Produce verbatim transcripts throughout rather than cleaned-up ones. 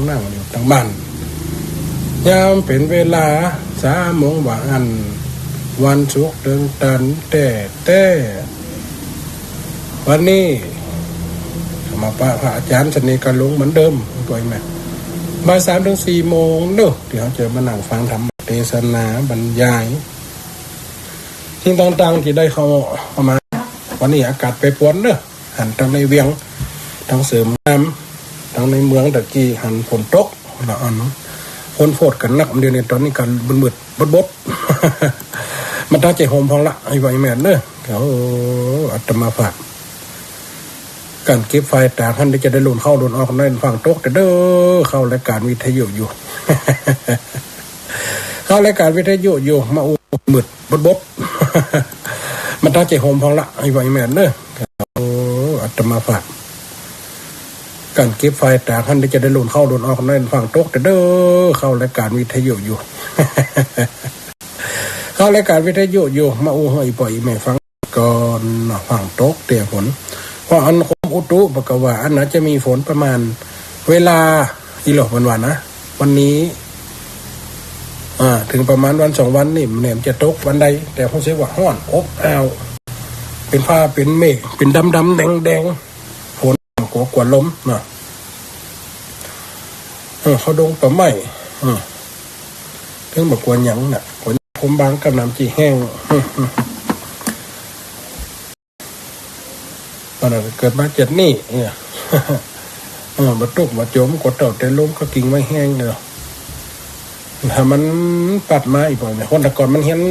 นั่งอยู่ตังบ้าน ยามเป๋นเวลาสามโมงบ่าอั้น วันศุกร์เติงตันแต๊ๆ วันนี้มาปะพระอาจ๋ารย์เสน่ห์กาหลงเหมือนเดิม ตวยแม่ บ่ายสามเถิงสี่โมงเนาะ ตี้เฮาจะมานั่งฟังธรรมเตสนาบรรยาย สิ่งต่างๆ ตี้ได้เข้ามา วันนี้อากาศแปรปรวนเนาะ หันตังในเวียง ตังเสริมน้ำ ตังในเมืองตะกี้หันฝนตกละอัน ฝนโพดกั๋นนัก เดี๋ยวนี้ต๋อนนี้กั๋นมืดๆ บดๆ มาตั้งใจ๋โฮมพ่องละ ไอ้ไหวแม่นเนาะ โอ้ อาตมาฝาก ก๋านเก็บไฟล์ต๋างหั้น เดี๋ยวจะได้ลุ่นเข้าลุ่นออกหน้อย ฟังตกเต๊อะ เข้ารายก๋านวิทยุอยู่ เข้ารายก๋านวิทยุอยู่ มาอู้มืดบดๆ มาตั้งใจ๋โฮมพ่องละ ไอ้ไหวแม่นเนาะ โอ้ อาตมาฝาก ก๋านเก็บไฟล์ต๋างหั้น เดี๋ยวจะได้ลุ่นเข้าลุ่นออกหน้อย ฟังตกเต๊อะ เข้ารายก๋านวิทยุอยู่ เข้ารายก๋านวิทยุอยู่ มาอู้หื้ออี่ป้ออี่แม่ฟังก่อนเนาะ ฟังตกเตื้อฝน เพราะอันกรมอุตุเปิ้นก็ว่า อันน่าจะมีฝนประมาณเวลา อีหลอกวันๆ นะ วันนี้ อ่า เถิงประมาณวันสองวันนี่ มันแหมจะตกวันใด แต่ฮู้สึกว่าฮ้อนอบอ้าว เป๋นฟ้าเป๋นเมฆ เป๋นดำๆ แดงๆ ฝน กั๋วๆ ลมเนาะ เออ เข้าดงป่าไม้ เออ เถิงบ่กั๋วหยังน่ะ กั๋วผมบางกับน้ำจี้แห้ง อันนั้นเกิดมาเจ็ดนี่ เนี่ย เออ บ่ตุ๊กบ่จ๋ม กั๋วเต้าแต่ลมกับกิ่งไม้แห้งเนาะ ถ้ามันปัดมาอี่ป้อเนี่ย คนแต่ก่อนมันเฮียน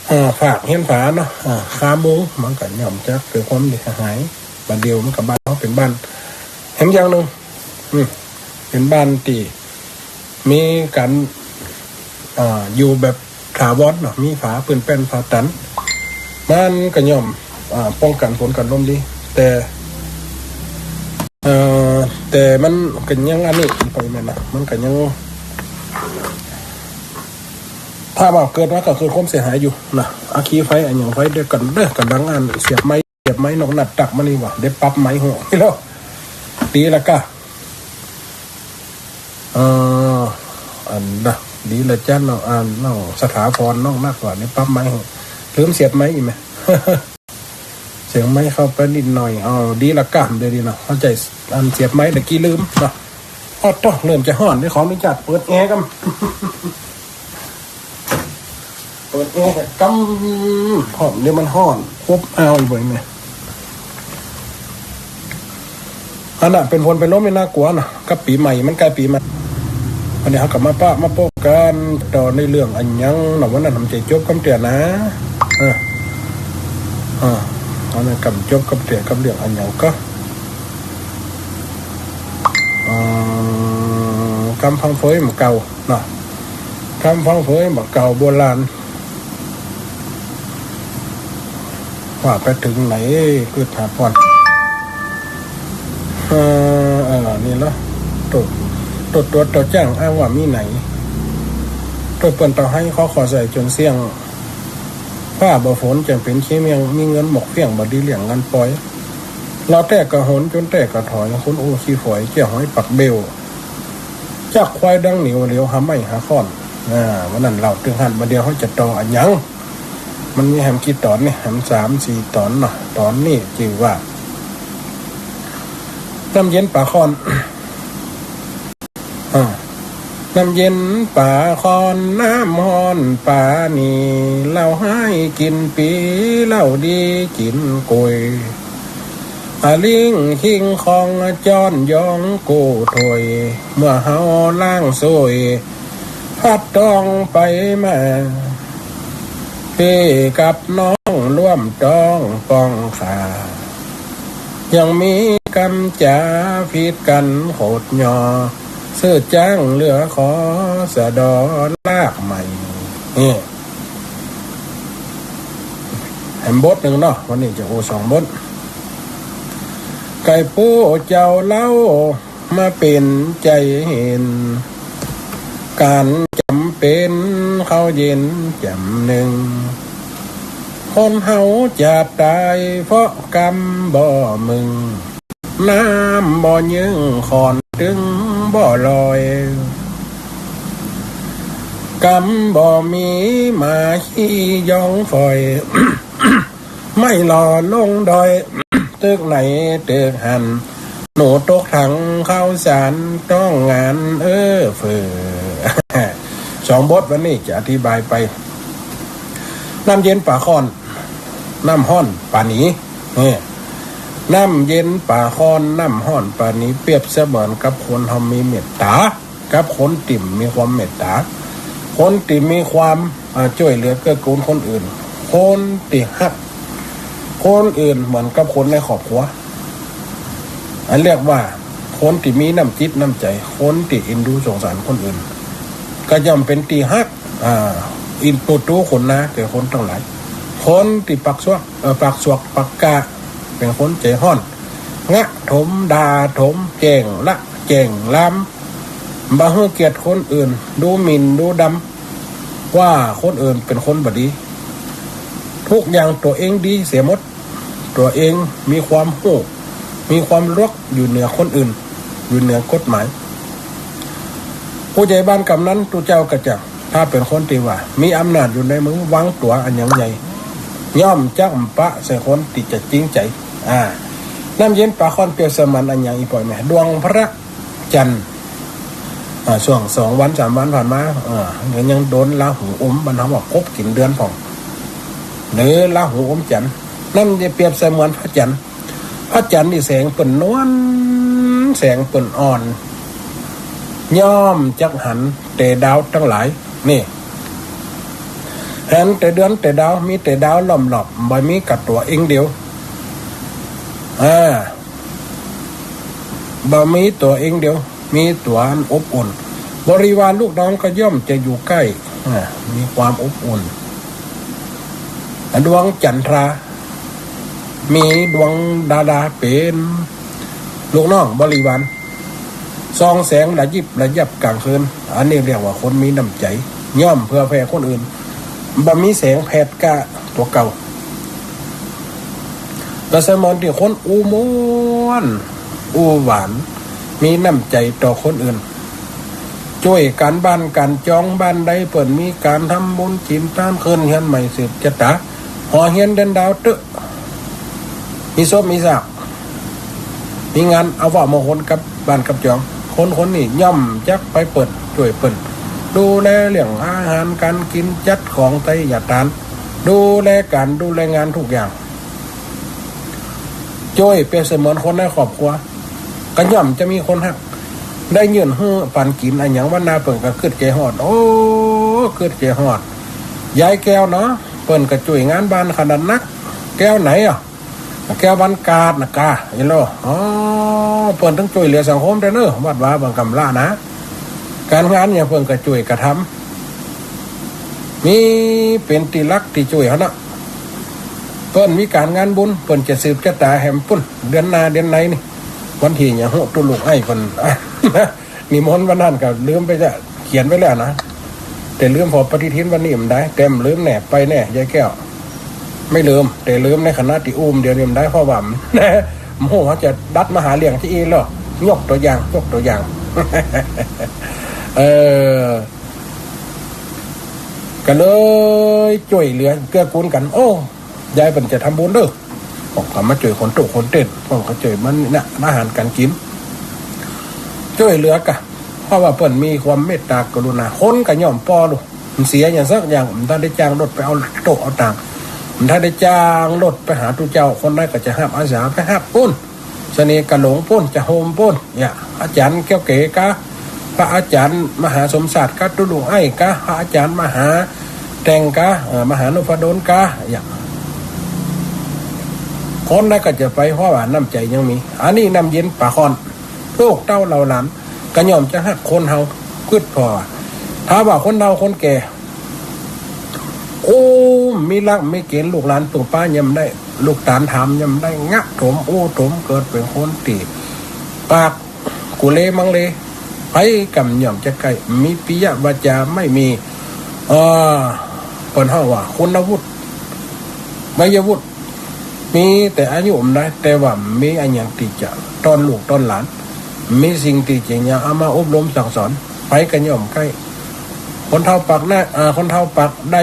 อ่า ฝากเฮียนฝาเนาะ อ่า คามุง มันก็ย่อมจะเกิดความเสียหาย บ่าเดี่ยวมันก็บ้านเฮาเป๋นบ้าน แหมอย่างนึ่ง อืม เป๋นบ้านตี้มีก๋าน อ่า อยู่แบบถาวรเนาะ มีฝาปืนแป้นฝาตัน มันก็ย่อม อ่า ป้องกั๋นฝนกั๋นลมดี แต่ เอ่อ แต่มันก็ยังอันนี้ไปแม่นนะ มันก็ยัง ถ้าว่าเกิดมาก็เกิดความเสียหายอยู่นะ อัคคีไฟอะหยังไฟเดียวกั๋นเด้อ กั๋นดังอันเสียบไม้ เสียบไม้นกนัดตักมานี่หว่า เดี๋ยวปรับไมค์หัวนี่แล้ว ดีละก้า เอ่อ อันนะ ดีละจ้า น้องอัน น้องสถาพร น้องนักว่า เดี๋ยวปรับไมค์หัว ลืมเสียบไมค์อีกไหม เสียงไมค์เข้าไปนิดหน่อย เอา ดีละก้า เดี๋ยวดีนะ เข้าใจ๋ อันเสียบไมค์ตะกี้ลืมนะ อ้อ โต้ เริ่มจะฮ้อน เดี๋ยวขออนุญาตเปิดแอร์ก่อน เปิดแอร์ก่อน ฮ้อน เดี๋ยวมันฮ้อน อบอ้าวอีกบ่อยเนี่ย อันน่ะ เป๋นฝนเป๋นลมนี่น่ากั๋วนะ กับปี๋ใหม่ มันใก้ปี๋ใหม่ อันนี้เฮาก็มาปะมาปบกั๋นต่อในเรื่องอะหยังเนาะ วันนั้นมันจะจบกำเตื้อนะ เออ อ่า อันนั้นก็จบกำเตื้อกับเรื่องอะหยังก็ อ่า กำฟังเฟยบ่าเก่า เนาะ กำฟังเฟยบ่าเก่าโบราณ ว่าไปเถิงไหน กึ๊ดหาก่อน เออ เออ นี่ละ ตุ๊ด ตุ๊ดตรวจเต้าจ้างอ้างว่ามีไหน ตุ๊ดเปิ้นเต้าไฮ้ขอขอใส่จ๋นเสี้ยง ฟ้าบ่ฝนจั่งเป๋นขี้เมี้ยง มีเงินหมกเฟี้ยงบ่ดีเลี้ยงงานปอย ลาวแต๊ก็หน จ๋นแต๊ก็ถอย คนอู้ขี้ฝอย เกี้ยหอยปักเบล จักควายดังหนิว เหลียวหาไม้หาค้อน อ่า วันนั้นเล่าเถิงหั้น บ่าเดี่ยวเฮาจะต่ออะหยัง มันมีแหมกี่ต๋อนนี่ แหมสามสี่ต๋อนเนาะ ต๋อนนี้จื้อว่า น้ำเย็นป๋าค้อน อ่า น้ำเย็นป๋าค้อน น้ำฮ้อนป๋าหนี เหล้าฮ้ายกิ๋นปี๋ เหล้าดีกิ๋นกุย อะลิงคิงคองจ้อนยองกู้ถ้วย เมื่อเฮาล้างส้วย พัดต้องไปมา ปี้กับน้องร่วมต้องป้องข้า ยังมีกำจ๋าผิดกั๋นโขดหย่อ ซื่อจ้างเหลือขอ สะเดาะรากใหม่ นี่ แหมบทนึ่งเนาะ วันนี้จะอู้สองบท ไก่ปู้เจ้าเล่า มาเป๋นใจ๋เห็น ก๋านจ๋ำเป๋นข้าวเย็นจ๋ำนึ่ง คนเฮาจะต๋ายเพราะกำบ่มึง น้ำบ่เยิ้ง ข่อนตึงบ่ลอย กำบ่มี หมาขี้ย้องฝอย ไม้หล่อลงดอย ตึกไหนตึกหั้น หนูตกถังข้าวสาร ต้องงานเอ้อเฟ้อ สองบทวันนี้จะอธิบายไป น้ำเย็นป๋าข้อน น้ำฮ้อนป๋าหนี นี่ น้ำเย็นป๋าข้อน น้ำฮ้อนป๋าหนี เปรียบเสมือนกับคนเฮามีเมตต๋า กับคนตี้มีความเมตต๋า คนตี้มีความ อ่า จ้วยเหลือเกื้อกูลคนอื่น คนตี้ฮักคนอื่นเหมือนกับคนในครอบครัว อันเรียกว่าคนตี้มีน้ำจิตน้ำใจ๋ คนตี้เอ็นดูสงสารคนอื่น ก็ย่อมเป๋นตี้ฮัก อ่า อินปูดูขนนาแก่คนตังหลาย คนตี้ปากสวก เอ่อ ปากสวกปากก้า เป๋นคนใจ๋ฮ้อน งะถมด่าถม แจ้งละแจ้งลาม บ่หื้อเกียรติคนอื่น ดูหมิ่นดูดำ ว่าคนอื่นเป๋นคนบ่ดี ทุกอย่างตั๋วเองดีเสียหมด ตั๋วเองมีความฮู้ มีความรู้อยู่เหนือคนอื่น อยู่เหนือกฎหมาย ผู้ใหญ่บ้านกำนันตุ๊เจ้าก็จะ ถ้าเป๋นคนตี้ว่ามีอำนาจอยู่ในมือ วางตั๋วอันหยังใหญ่ ย่อมจักบ่ปะใส่คนตี้จะจริงใจ๋ อ่า น้ำเย็นป๋าข้อนเปรียบเสมือนอันหยัง อี่ป้อยแม่ ดวงพระ จันทร์ อ่า ช่วงสองวันสามวันผ่านมา เออ ยัง ยังโดนราหูอม บ้านเฮาว่าคบกิ๋นเดือนพ่อง หรือราหูอมจันทร์ นั่นจะเปรียบเสมือนพระจันทร์ พระจันทร์นี่แสงเปิ้นนวล แสงเปิ้นอ่อน ย่อมจักหันแต่ดาวตังหลาย นี่ หันแต่เดือนแต่ดาว มีแต่ดาวล้อมรอบ บ่มีก้าตั๋วเองเดียว อ่า บ่มีตั๋วเองเดียว มีตั๋วอันอบอุ่น บริวารลูกน้องก็ย่อมจะอยู่ใก้ อ่า มีความอบอุ่น ดวงจันทรา มีดวงดาราเป๋นลูกน้องบริวาร ส่องแสงระยิบระยับก๋างคืน อันนี้เรียกว่าคนมีน้ำใจ๋ ย่อมเผื่อแผ่คนอื่น บ่มีแสงแผดก้าตั๋วเก่า ก็เสมือนตี้คนอู้ม่วน อู้หวาน มีน้ำใจ๋ต่อคนอื่น จ้วยก๋านบ้านก๋านจอง บ้านใดเปิ้นมีก๋านทำบุญกิ๋นตาน ขึ้นเฮือนใหม่สืบจะต๋า หอเฮียนเดือนดาวเต๊อะ มีศพมีซาก มีงานเอาว่าเมือคนกับบ้านกับจอง คนคนนี้ย่อมจักไปเปิ้น จ้วยเปิ้น ดูแลเรื่องอาหารก๋านกิ๋น จัดของไตยทาน ดูแลก๋านดูแลงานทุกอย่าง จ้วยเปรียบเสมือนคนในครอบครัว ก็ย่อมจะมีคนฮัก ได้ยื่นหื้อปันกิ๋นอะหยังวันนา เปิ้นก็กึ๊ดใจ๋ฮอด โอ้ กึ๊ดใจ๋ฮอด ยายแก้วเนาะ เปิ้นก็จ้วยงานบ้านขนาดนัก แก้วไหนอะ แก้ววันกาดนะกา อีโล อ๋อ เปิ้นตึงจ้วยเหลือสังคมแต๊เนาะ วัดวาเปิ้นกำละนะ ก๋านงานหยังเปิ้นก็จ้วยกระทำ มีเป๋นตี้ฮักตี้จ้วยหั้นนะ เปิ้นมีก๋านงานบุญ เปิ้นจะสืบจะต๋าแหมปุ้น เดือนหน้าเดือนในนี่ วันตี้หยังฮู้ ตุ๊ลุงไอ้เปิ้น นิมนต์วันนั้นก็ลืมไปแล้ว เขียนไว้แล้วนะ แต่ลืมผ่อปฏิทินวันนี้บ่ได้ แต่บ่ลืมแน่ ไปแน่ ยายแก้ว ไม่ลืม แต่ลืมในขณะตี้อู้เดี๋ยวนี้บ่ได้ เพราะว่า บ่ฮู้ว่าจะดัดมาหาเรื่องตี้อี้แล้ว ยกตั๋วอย่าง ยกตั๋วอย่าง เออ ก็เลยจ้วยเหลือเกื้อกูลกั๋น โอ้ ยายเปิ้นจะทำบุญเด้อ พ่องก็มาจ้วยขนตู้ขนเต็นท์ พ่องก็จ้วยมันเนี่ย อาหารก๋านกิ๋น จ้วยเหลือกั๋น เพราะว่าเปิ้นมีความเมตตากรุณา คนก็ย่อมปอลูก มันเสียอย่างสักอย่าง บ่ทันได้จ้างรถไปเอาโต๊ะเอาตั๋ง บ่ทันได้จ้างรถไปหาตุ๊เจ้า คนใดก็จะฮับอาสาไปฮับปุ้น เสน่ห์กาหลงปุ้น จะโฮมปุ้น เนี่ย อาจ๋ารย์แก้วเก๋กา พระอาจ๋ารย์มหาสมศักดิ์กา ตุ๊ลุงไอ้กา พระอาจ๋ารย์มหาแตงกา เอ่อ มหานพดลกา เนี่ย คนใดก็จะไป เพราะว่าน้ำใจ๋ยังมี อันนี้น้ำเย็นป๋าข้อน ลูกเต้าเหล่าหลาน ก็ย่อมจะฮักคนเฮา กึ๊ดผ่อ ถ้าว่าคนเฒ่าคนแก่ โอ้ มีหลักมีเก๋ณฑ์ ลูกหลานเปิ้งป๊ายังบ่ได้ ลูกต๋านถามยังบ่ได้ งะถมอู้ถม เกิดเป๋นคนตี้ปากกุเลมังเล ใผก็บ่ย่อมจะใก้ มีปิยวาจา ไม่มี เอ่อ เปิ้นฮ้องว่าคุณวุฒิ วัยวุฒิ มีแต่อายุบ่ได้ แต่ว่ามีอะหยังตี้จะต้อนลูกต้อนหลาน มีสิ่งตี้จะยังเอามาอบรมสั่งสอน ใผก็ย่อมใก้ คนเฒ่าปากหน้า เอ่อ คนเฒ่าปากได้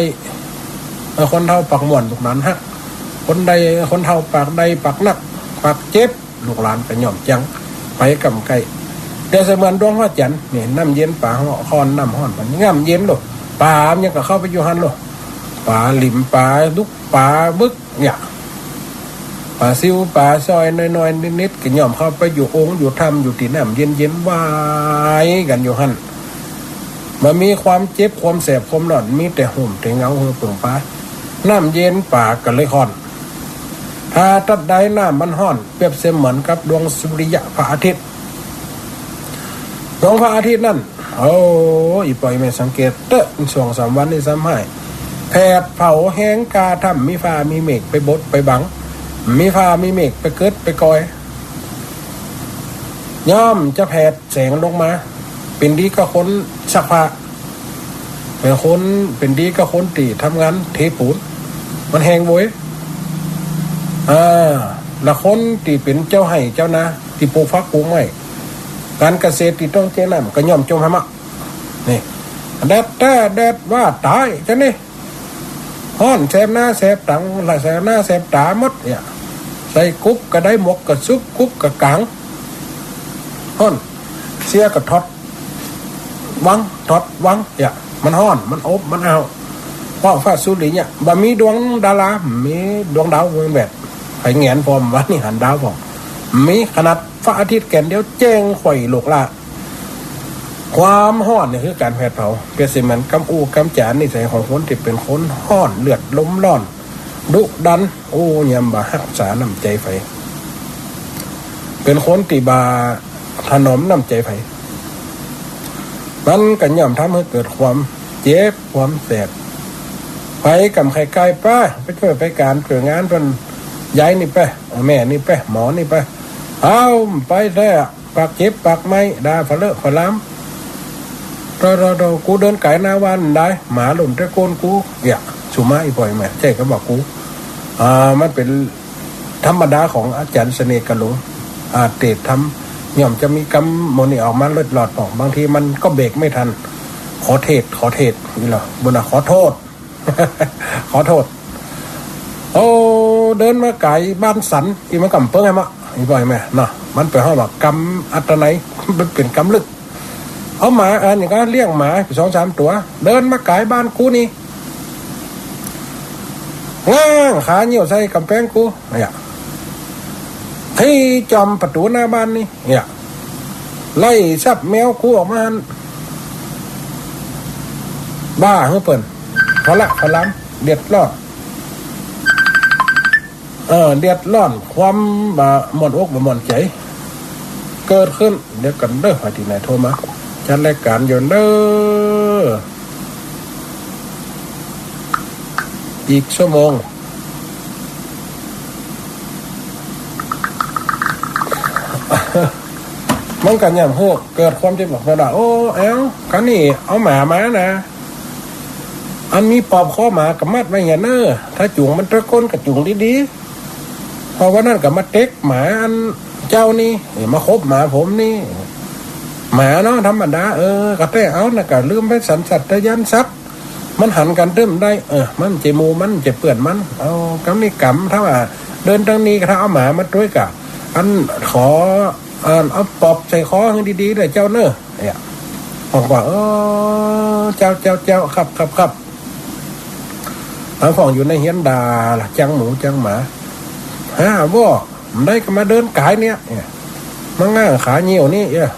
เอ่อ คนเฒ่าปากม่วนลูกหลานฮัก คนใด คนเฒ่าปากได้ปากนัก ปากเจ็บ ลูกหลานก็ย่อมจัง ใผก็บ่ใก้ เปรียบเสมือนดวงพระจันทร์นี่ น้ำเย็นป๋าฮ้อน น้ำฮ้อนป๋า น้ำเย็นโลด ป๋ามันยังก็เข้าไปอยู่หั้นโลด ป๋าหลิม ป๋าดุก ป๋าบึกเนี่ย ป๋าซิว ป๋าสร้อยน้อยๆ นิดๆ ก็ย่อมเข้าไปอยู่โอ่ง อยู่ถ้ำ อยู่ตี้น้ำเย็นๆ ว่ายกั๋นอยู่หั้น บ่มีความเจ็บ ความแสบ ความฮ้อน มีแต่ฮ่มแต่เงาหื้อเปิ่งป๋า น้ำเย็นป๋าก็เลยฮ้อน ถ้าตัดใดน้ำมันฮ้อน เปรียบเสมือนกับดวงสุริยะพระอาทิตย์ ดวงพระอาทิตย์นั้น โอ้ อี่ป้ออี่แม่สังเกตเต๊อะ สองสามวันนี้ซ้ำฮ้าย แผดเผาแฮงก้าถ้ำ มีฟ้ามีเมฆไปบดไปบัง มีฟ้ามีเมฆไปเกิดไปก่อย ย่อมจะแผดแสงลงมา เป๋นดีกับคนซักผ้า เป๋นคน เป๋นดีกับคนตี้ทำงานเทปูน มันแฮงโว้ย อ่า ละคนตี้เป๋นเจ้าไฮ่เจ้านา ตี้ปลูกผักปลูกไม้ ก๋านเกษตรตี้ต้องใจ๊น้ำ ก็ย่อมจมหายหมด นี่ แดดแต๊แดดว่าต๋าย จานี่ ฮ้อนแสบหน้าแสบตัง แสบหน้าแสบต๋าหมดเนี่ย ใส่กุ๊บก็ได้ หมวกก็สุบ กุ๊บก็ก๋าง ฮ้อน เสื้อก็ถอด วัง ถอดวังเนี่ย มันฮ้อน มันอบ มันอ้าว เพราะฟ้าสุริยะ บ่มีดวงดารา มีดวงดาวเมืองแบบ ใผแหงนพร้อม วันนี้หันดาวพร้อม มีขนาดพระอาทิตย์แก่นเดียวแจ้งไขว่โลกล้า ความฮ้อนนี่คือก๋านแผดเผา เปรียบเสมือนกำอู้กำจ๋า นิสัยของคนตี้เป๋นคนฮ้อน เลือดลมร้อน ดุดัน โอ้ ยามบ่ฮักษาน้ำใจ๋ใผ เป๋นคนตี้บ่ถนอมน้ำใจ๋ใผ มันก็ย่อมทำหื้อเกิดความเจ็บความแสบ ใผก็บ่ใค่ใก้ ไป ไปจ้วยไปก๋านจ้วยงานเปิ้น ยายนี่ไป แม่นี่ไป หมอนี่ไป เอ้า ไปแต๊ ปากเจ็บปากไหม้ ด่าฝะเลอะฝะลาม โธ่ โธ่ โธ่ กูเดินก๋ายหน้าบ้านได้ หมาหล่นใต้ก้นกู เนี่ย สุมา อี่ป้ออี่แม่ ใจ๊ก็บอกกู อ่า มันเป๋นธรรมดาของอาจ๋ารย์เสน่ห์กะหลง อ่า เตศน์ธรรม ย่อมจะมีกำหมู่นี้ออกมาเล็ดลอดออก บางทีมันก็เบรกไม่ทัน ขอเทศน์ ขอเทศน์ นี่เหรอ บุญนะ ขอโทษ ขอโทษ โอ้ เดินมาก๋ายบ้านสัน อี่มันก็บ่เปิงหายหมด อี่ป้ออี่แม่เนาะ มันเป๋นฮ้องว่ากำอัตนัย มันเป๋นกำลึก เอาหมา อันนี้ก็เลี้ยงหมาสองสามตั๋ว เดินมาก๋ายบ้านกูนี่ ง้างขาเยี่ยวใส่ก๋ำแปงกู เนี่ย ตี้จ่อมประตู๋หน้าบ้านนี่ เนี่ย ไล่ซับแมวกูออกมาหั้น บ้าหื้อเปิ้น ฝะเลอะฝะลาม เดือดร้อน เออ เดือดร้อน ความบ่ม่วนอกบ่ม่วนใจ๋ เกิดขึ้น เดี๋ยวก่อนเด้อ ว่าตี้ไหนโทรมา จัดรายก๋านอยู่เด้อ อีกชั่วโมง มันก็ย่อมหื้อเกิดความเจ็บปวดว่า โอ้ แอ้ว กานี่เอาหมามานะ อันมีปอบคอหมาก็มัดไว้เหียเน่อ ถ้าจู๋งมันตะก้นก็จู๋งดีๆ เพราะว่านั้นก็มาเต็กหมาอันเจ้านี่ เอ้ย มาขบหมาผมนี่ หมาเนาะ ธรรมดา เออ ก็แต๊เอานะ ก็ลืมไปสัญชาตญาณสัตว์ มันหันกั๋นตึ้มได้ เออ มันจะหมู่มันจะเปื้อนมัน เอากำนี้กำ ถ้าว่าเดินตางนี้ ถ้าเอาหมามาตวยกะ อันขอ เออ เอาปอบใส่คอหื้อดีๆ เน่อเจ้าเน่อ เนี่ย พ่องก็ เออ เจ้า เจ้า เจ้า ครับ ครับ ครับ หางพ่องอยู่ในเฮียนด่าละ จังหมูจังหมา ฮะ บ่ บ่ได้ก็มาเดินก๋ายเนี่ย เนี่ย มาง้างขาเยี่ยวนี่ เอ้ย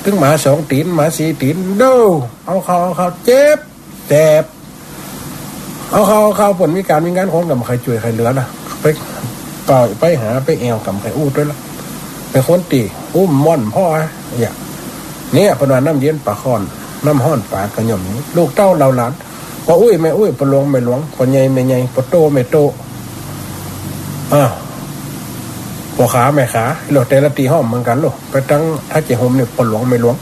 ตึงหมาสองตี๋น หมาสี่ตี๋น โด้ เอาเข้า เอาเข้า เจ็บ แสบ เอาเข้า เอาเข้า เปิ้นมีก๋านมีงาน คนก็บ่ใค่จ้วยใค่เหลือนะ ไป ไป ไปหา ไปแอ่วก็บ่ใค่อู้ตวยละ เป๋นคนตี้อุ้มม่อนพ่อ เนี่ย เนี่ย เปิ้นว่าน้ำเย็นป๋าฮ้อน น้ำฮ้อนป๋าก็ย่อมมี ลูกเต้าเหล่าหลาน ป้ออุ๊ยแม่อุ๊ย ป้อหลวงแม่หลวง ป้อใหญ่แม่ใหญ่ ป้อโต้แม่โต้ อ่า ป้อขาแม่ขา โลด แต่ละตี้ฮ้องเหมือนกั๋นโลด ไปตังท่าเจ๊โฮมนี่ ป้อหลวงแม่หลวง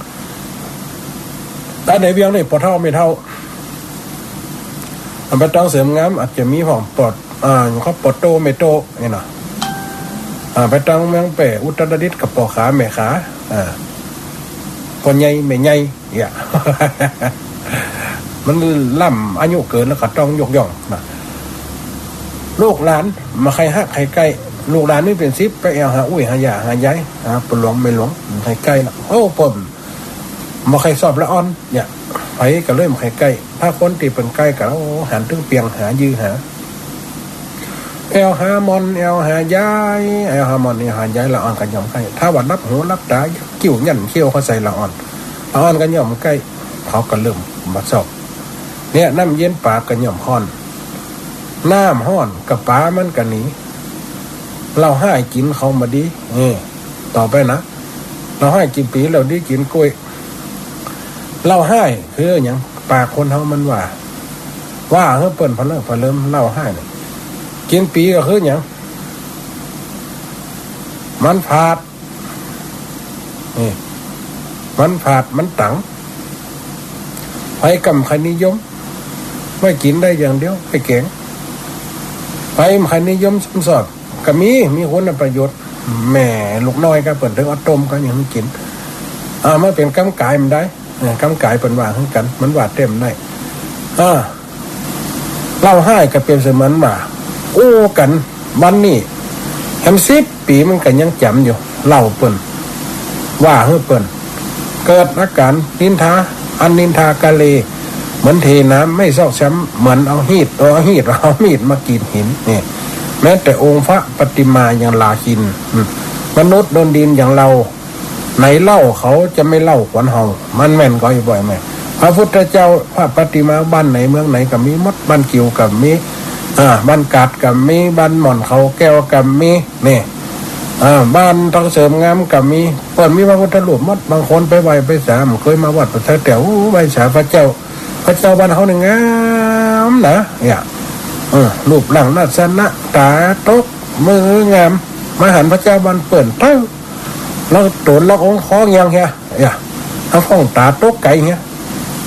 แต่ในเวียงนี่ ป้อเฒ่าแม่เฒ่า อันไปตังเสริมงาม อาจจะมีพ่อง ป้อ อ่า เขาป้อโต้แม่โต้ นี่เนาะ อ่า ไปตางเมืองแป้ อุตรดิตถ์ ก็ป้อขาแม่ขา อ่า ป้อใหญ่แม่ใหญ่ เนี่ย มันล้ำอายุเกินแล้วก็ต้องยกย่องนะ ลูกหลานบ่ใค่ฮักใค่ใก้ ลูกหลานมีเป๋นสิบ ไปแอ่วหาอุ้ยหาย่าหายาย หาป้อหลวงแม่หลวง บ่ใค่ใก้ละ โอ้ เปิ้นบ่ใค่ชอบละอ่อน เนี่ย ใผก็เลยบ่ใค่ใก้ ถ้าคนตี้เปิ้นใก้ก็ โอ้ หันตึงเปียงหายื้อหา แอ่วหาหม่อน แอ่วหายาย แอ่วหาหม่อน แอ่วหายาย ละอ่อนก็ย่อมใก้ ถ้าว่าหลับหูหลับต๋า ยักคิ้วยันเขี้ยวเข้าใส่ละอ่อน ละอ่อนก็ย่อมใก้ เขาก็เริ่มบ่ชอบ เนี่ย น้ำเย็นปากก็ย่อมฮ้อน น้ำฮ้อนก็ป๋ามันก็หนี เหล้าฮ้ายกิ๋นของบ่ดี เออ ต่อไปนะ เหล้าฮ้ายกิ๋นปี๋ เหล้าดีกิ๋นก้วย เหล้าฮ้ายคือหยัง ปากคนเฮามันว่า ว่าหื้อเปิ้นผะเลิมผะเลิม เหล้าฮ้ายเนี่ย กิ๋นปี๋ก็คือหยัง มันฝาด นี่ มันฝาด มันตัง ใผก็บ่ใค่นิยม ไว้กิ๋นได้อย่างเดียว ไว้แก๋ง ใผบ่ใค่นิยมชมชอบ ก็มี มีคุณประโยชน์ แม่ลูกน้อยก็เปิ้นตึงเอาต้มก็ยังหื้อกิ๋น อ่า มันเป๋นกำก๋ายมันได้ เออ กำก๋ายเปิ้นว่าหื้อกั๋น มันว่าเต็มได้ อ่า เหล้าฮ้ายก็เปรียบเสมือนว่า อู้กั๋นวันนี้ แหมสิบปี๋มันก็ยังจ๋ำอยู่ เหล้าเปิ้น ว่าหื้อเปิ้น เกิดอาก๋านนินทา อันนินทากาเล เหมือนเทน้ำไม่ซอกช้ำ เหมือนเอาฮีด เอาฮีด เอามีดมากรีดหิน นี่ แม้แต่องค์พระปฏิมายังลาหิน อืม มนุษย์โดนดินอย่างเรา ไหนเล่าเขาจะไม่เล่าขวัญเฮา มันแม่นก็อีบ่อยแม่น พระพุทธเจ้า พระปฏิมาบ้านไหนเมืองไหนก็มีหมด บ้านกิ่วก็มี อ่า บ้านกาดก็มี บ้านหม่อนเขาแก้วก็มี นี่ อ่า บ้านทองเสริมงามก็มี เปิ้นมีพระพุทธรูปหมด บางคนไปไหว้ไปสา บ่เกยมาวัด ไปแถวแถว อู้ ไหว้สาพระเจ้า พระเจ้าบ้านเฮานี่งามนะ เนี่ย เออ รูปร่างลักษณะ ต๋าตก มืองาม มาหันพระเจ้าบ้านเปิ้น เต้อ แล้วโตนละองค์คอเงียงเหีย เนี่ย ลำพ่องต๋าตกไก๋เหีย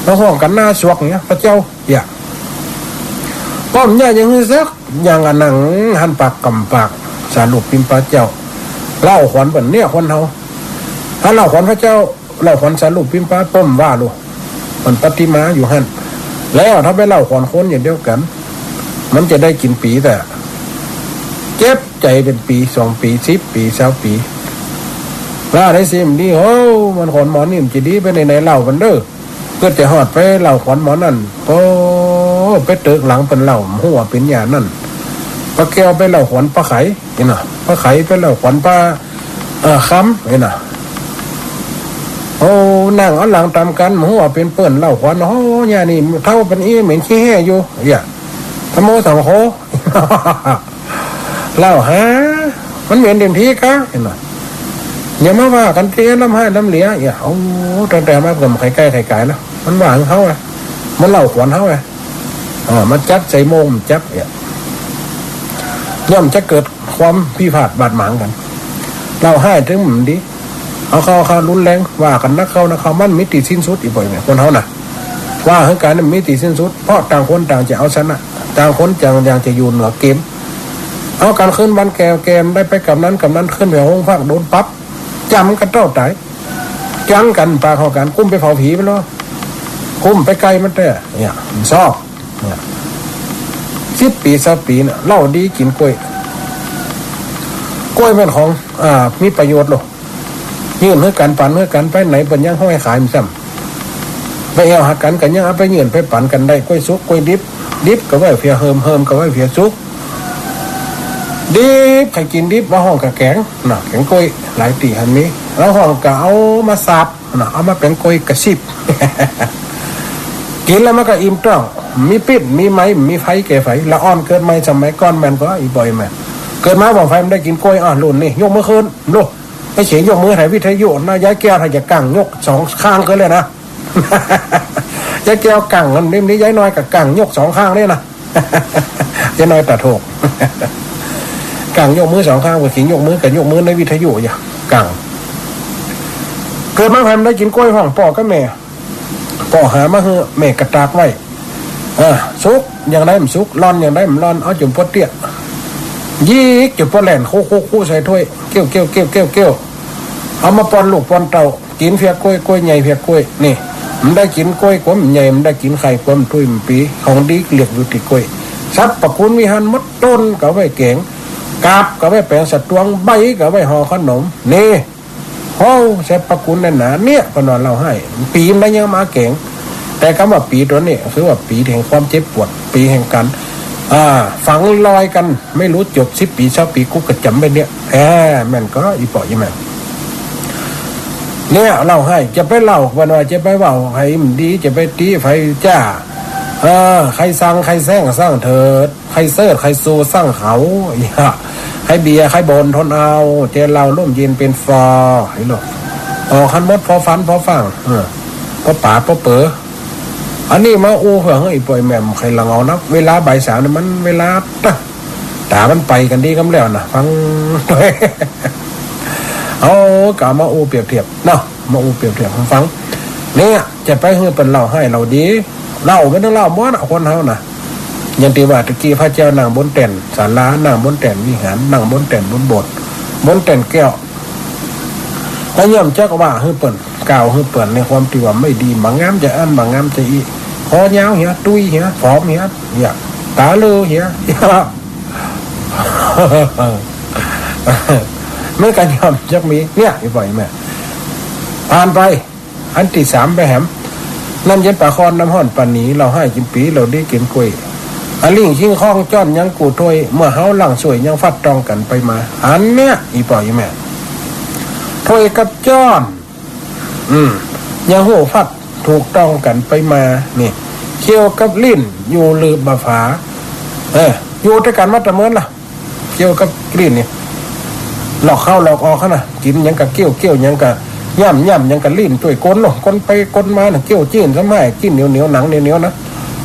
ลำพ่องกั๋นหน้าสวกเหีย พระเจ้า เนี่ย ป้อมเนี่ยยังหื้อสักอย่าง อะหนังหันปากกำปาก สารูปปิมปะเจ้า เล่าขวัญเปิ้นเนี่ย คนเฮา ถ้าเล่าขวัญพระเจ้า เล่าขวัญสารูปปิมปะ ป้อมว่าลูก มันปฏิมาอยู่หั้น แล้วถ้าไปเล่าขวัญคนอย่างเดียวกั๋น มันจะได้กิ๋นปี๋แต่ เจ็บใจ๋เป๋นปี๋ สองปี๋ สิบปี๋ ซาวปี๋ ว่าได้สิ มันดี โอ้ มันขวัญหมอนี่มันจะดีไปไหนๆ เล่ามันเด้อ เปิ้นจะฮอดไปเล่าขวัญหมอนั่น โอ้ ไปเติกหลังเปิ้นเล่า บ่ฮู้ว่าเป๋นหยังนั้น ป้าแก้วไปเล่าขวัญป้าไข นี่นะ ป้าไขไปเล่าขวัญป้า เอ่อ คำ นี่นะ โอ้ นั่งเอาหลังต๋ามกั๋น บ่ฮู้ว่าเป๋นเปิ้นเล่าขวัญ โอ้ เนี่ยนี่ เฒ่าปานอี้เหม็นขี้แห้อยู่ เนี่ย ธัมโมสังโฆ เล่าหา มันเหม็นเต็มตี้กะ หันบ่ อย่ามาว่ากั๋นตี้ ล้ำฮ้ายล้ำเหลีย เนี่ย โอ้ ตั้งแต่มาก็บ่ใค่ใก้ใค่ก๋ายนะ มันว่าหื้อเฮาอะ มันเล่าขวัญเฮาอะ อ่า มันจับใส่โมง มันจับ เนี่ย ย่อมจะเกิดความพิพาทบาดหมางกั๋น เล่าฮ้ายเถิงบ่ดี เอาเข้า เข้ารุนแรง ว่ากั๋นนักเข้า นักเข้า มันบ่มีตี้สิ้นสุด อีบ่อยเนี่ย คนเฮาน่ะ ว่าหื้อกั๋นบ่มีตี้สิ้นสุด เพราะต่างคนต่างจะเอาชนะ ต่างคนต่างอยากจะอยู่เหนือเกม เอากั๋นขึ้นบ้านแก่วแก่ว ได้ไปกำนัน กำนันขึ้นไปโฮงพัก โดนปรับ จ๋ำกั๋นเต้าต๋าย จ๋ำกั๋นปาเข้ากั๋น กุ้มไปเผาผีไปแล้ว กุ้มไปใก้มันแต๊ เนี่ย มันซอก เนี่ย สิบปี๋ ซาวปี๋เนี่ย เหล้าดีกิ๋นก้วย ก้วยแม่นของ อ่า มีประโยชน์โลด ยื่นหื้อกั๋น ปั๋นหื้อกั๋น ไปไหนเปิ้นยังห้อยขายมันซ้ำ ไปแอ่วหากั๋นก็ยังเอาไปยื่นไปปั๋นกั๋นได้ ก้วยสุก ก้วยดิบ ดิบก็ไว้เผียเหิม เหิมก็ไว้เผียสุก ดิบ ใผกิ๋นดิบ มาฮ้องกะแก๋ง น่ะ แก๋งก้วย หลายตี้หั้นมี ลางฮ้องก็เอามาสาบ น่ะ เอามาเป๋นก้วยกะซิบ กิ๋นแล้วมันก็อิ่มต๊อง มีปิ๊ด มีไม้ มีไฟแก่ไฟ ละอ่อนเกิดใหม่สมัยก่อนแม่นก็ อีบ่อยแม่น เกิดมาบ่าใผมันได้กิ๋นก้วย อ่ะ รุ่นนี้ ยกมือขึ้น ดู ไอ้เสียงยกมือไทยวิทยุนะ ยายแก้วไทยจะกั้งยกสองข้างขึ้นเลยนะ ยายแก้วกั้ง อันนี้ นี่ยายน้อยก็กั้งยกสองข้างเลยนะ ยายน้อยต๋าโทก กั้งยกมือสองข้าง ว่าสิยกมือก็ยกมือในวิทยุอย่า กั้ง เกิดมาใผมันได้กิ๋นก้วย ฮ้องป้อกับแม่ ป้อหามาหื้อ แม่ก็ตากไว้ เออ สุกอย่างใดมันสุก ร่อนอย่างใดมันร่อน เอาจุ่มปัวเตี้ย ยีกจุ่มปัวแหล่น คุๆๆ ใส่ถ้วย เกี้ยวๆๆๆ เอามาป้อนลูกป้อนเต้า กิ๋นเปียกก๊วย ก๊วยใหญ่เปียกก๊วย นี่ มันได้กิ๋นก๊วยกว่ามันใหญ่ มันได้กิ๋นไข่กว่ามันตุ้ยมันปี๋ ของดีเลือกอยู่ตี้ก๊วย สรรพคุณมีหั้นหมด ต้นก็เอาไว้แก๋ง กาบก็เอาไว้แป๋งสะตวง ใบก็เอาไว้ห่อขนม นี่ โอ้ สรรพคุณนักหนา เนี่ย เปิ้นว่าเหล้าฮ้าย ปี๋มันได้ยังมาแก๋ง แต่กำว่าปี๋ตั๋วนี้ คือว่าปี๋แห่งความเจ็บปวด ปี๋แห่งก๋าน อ่า ฝังรอยกั๋น ไม่รู้จบ สิบปี๋ ซาวปี๋ กูก็จ๋ำไว้เนี่ย แอ้ แม่นก็ อี่ป้ออี่แม่ เนี่ย เหล้าฮ้าย จะไปเล่า เปิ้นว่าจะไปเว้าใผมันดี จะไปติใผจ้า เออ ใผซัง ใผแซ้ง ซังเถิด ใผเซิด ใผซู ซังเขา อย่า ใผเบียร์ ใผบ่น ทนเอา เจอเหล้าร่มเย็นเป๋นฟอ เห็นบ่ ออกหั้นหมด ผ่อฟัน ผ่อฟั่ง เออ ผ่อป๋า ผ่อเป๋อ อันนี้มาอู้เปื้อหื้ออี่ป้ออี่แม่ใค่ละเหงานะ เวลาบ่ายสามนี่มันเวลา ต๋ามันไปกั๋นดีกำแล้วนะ ฟัง เอา กามาอู้เปรียบเทียบเนาะ มาอู้เปรียบเทียบหื้อฟัง เนี่ย จะไปหื้อเปิ้นเหล้าฮ้ายเหล้าดี เหล้าแม่นตึงเหล้าหมดนะ คนเฮานะ อย่างตี้ว่าตะกี้พระเจ้านั่งบนแต้นศาลา นั่งบนแต้นวิหาร นั่งบนแต้นบนโบสถ์ บนแต้นแก้ว ก็ย่อมจักว่าหื้อเปิ้น กล่าวหื้อเปิ้นในความตี้ว่าไม่ดี บ่างามจะอั้น บ่างามจะอี้ คอยาวเหีย ตุ้ยเหีย ผอมเหีย เนี่ย ต๋าเหลือเหีย มันก็ย่อมจักมี เนี่ย อี่ป้ออี่แม่ ผ่านไป อันตี้สามไปแหม น้ำเย็นป๋าคอน น้ำฮ้อนป๋าหนี เหล้าฮ้ายกิ๋นปี๋ เหล้าดีกิ๋นก๊วย อะลิ่งคิงคองจ้อนยังกู้ถ้วย เมื่อเฮาหลังส่วยยังฟัดต้องกั๋นไปมา อันเนี้ย อี่ป้ออี่แม่ ถ้วยกับจ้อน อืม ยังฮู้ฟัดถูกต้องกั๋นไปมา นี่ เขี้ยวกับลิ้น อยู่ลืบบ่าฝา เออ อยู่ตวยกั๋นมาแต่เมินล่ะ เขี้ยวกับลิ้นนี่ หลอกเข้าหลอกออกหั้นนะ กิ๋นหยังก็เคี้ยว เคี้ยวหยังก็ย่ำ ย่ำหยังก็ลิ้นตวย ก้นเนาะ ก้นไปก้นมาน่ะ เคี้ยวจี๊นซ้ำไม้ จี๊นเหนียวๆ หนังเหนียวๆ นะ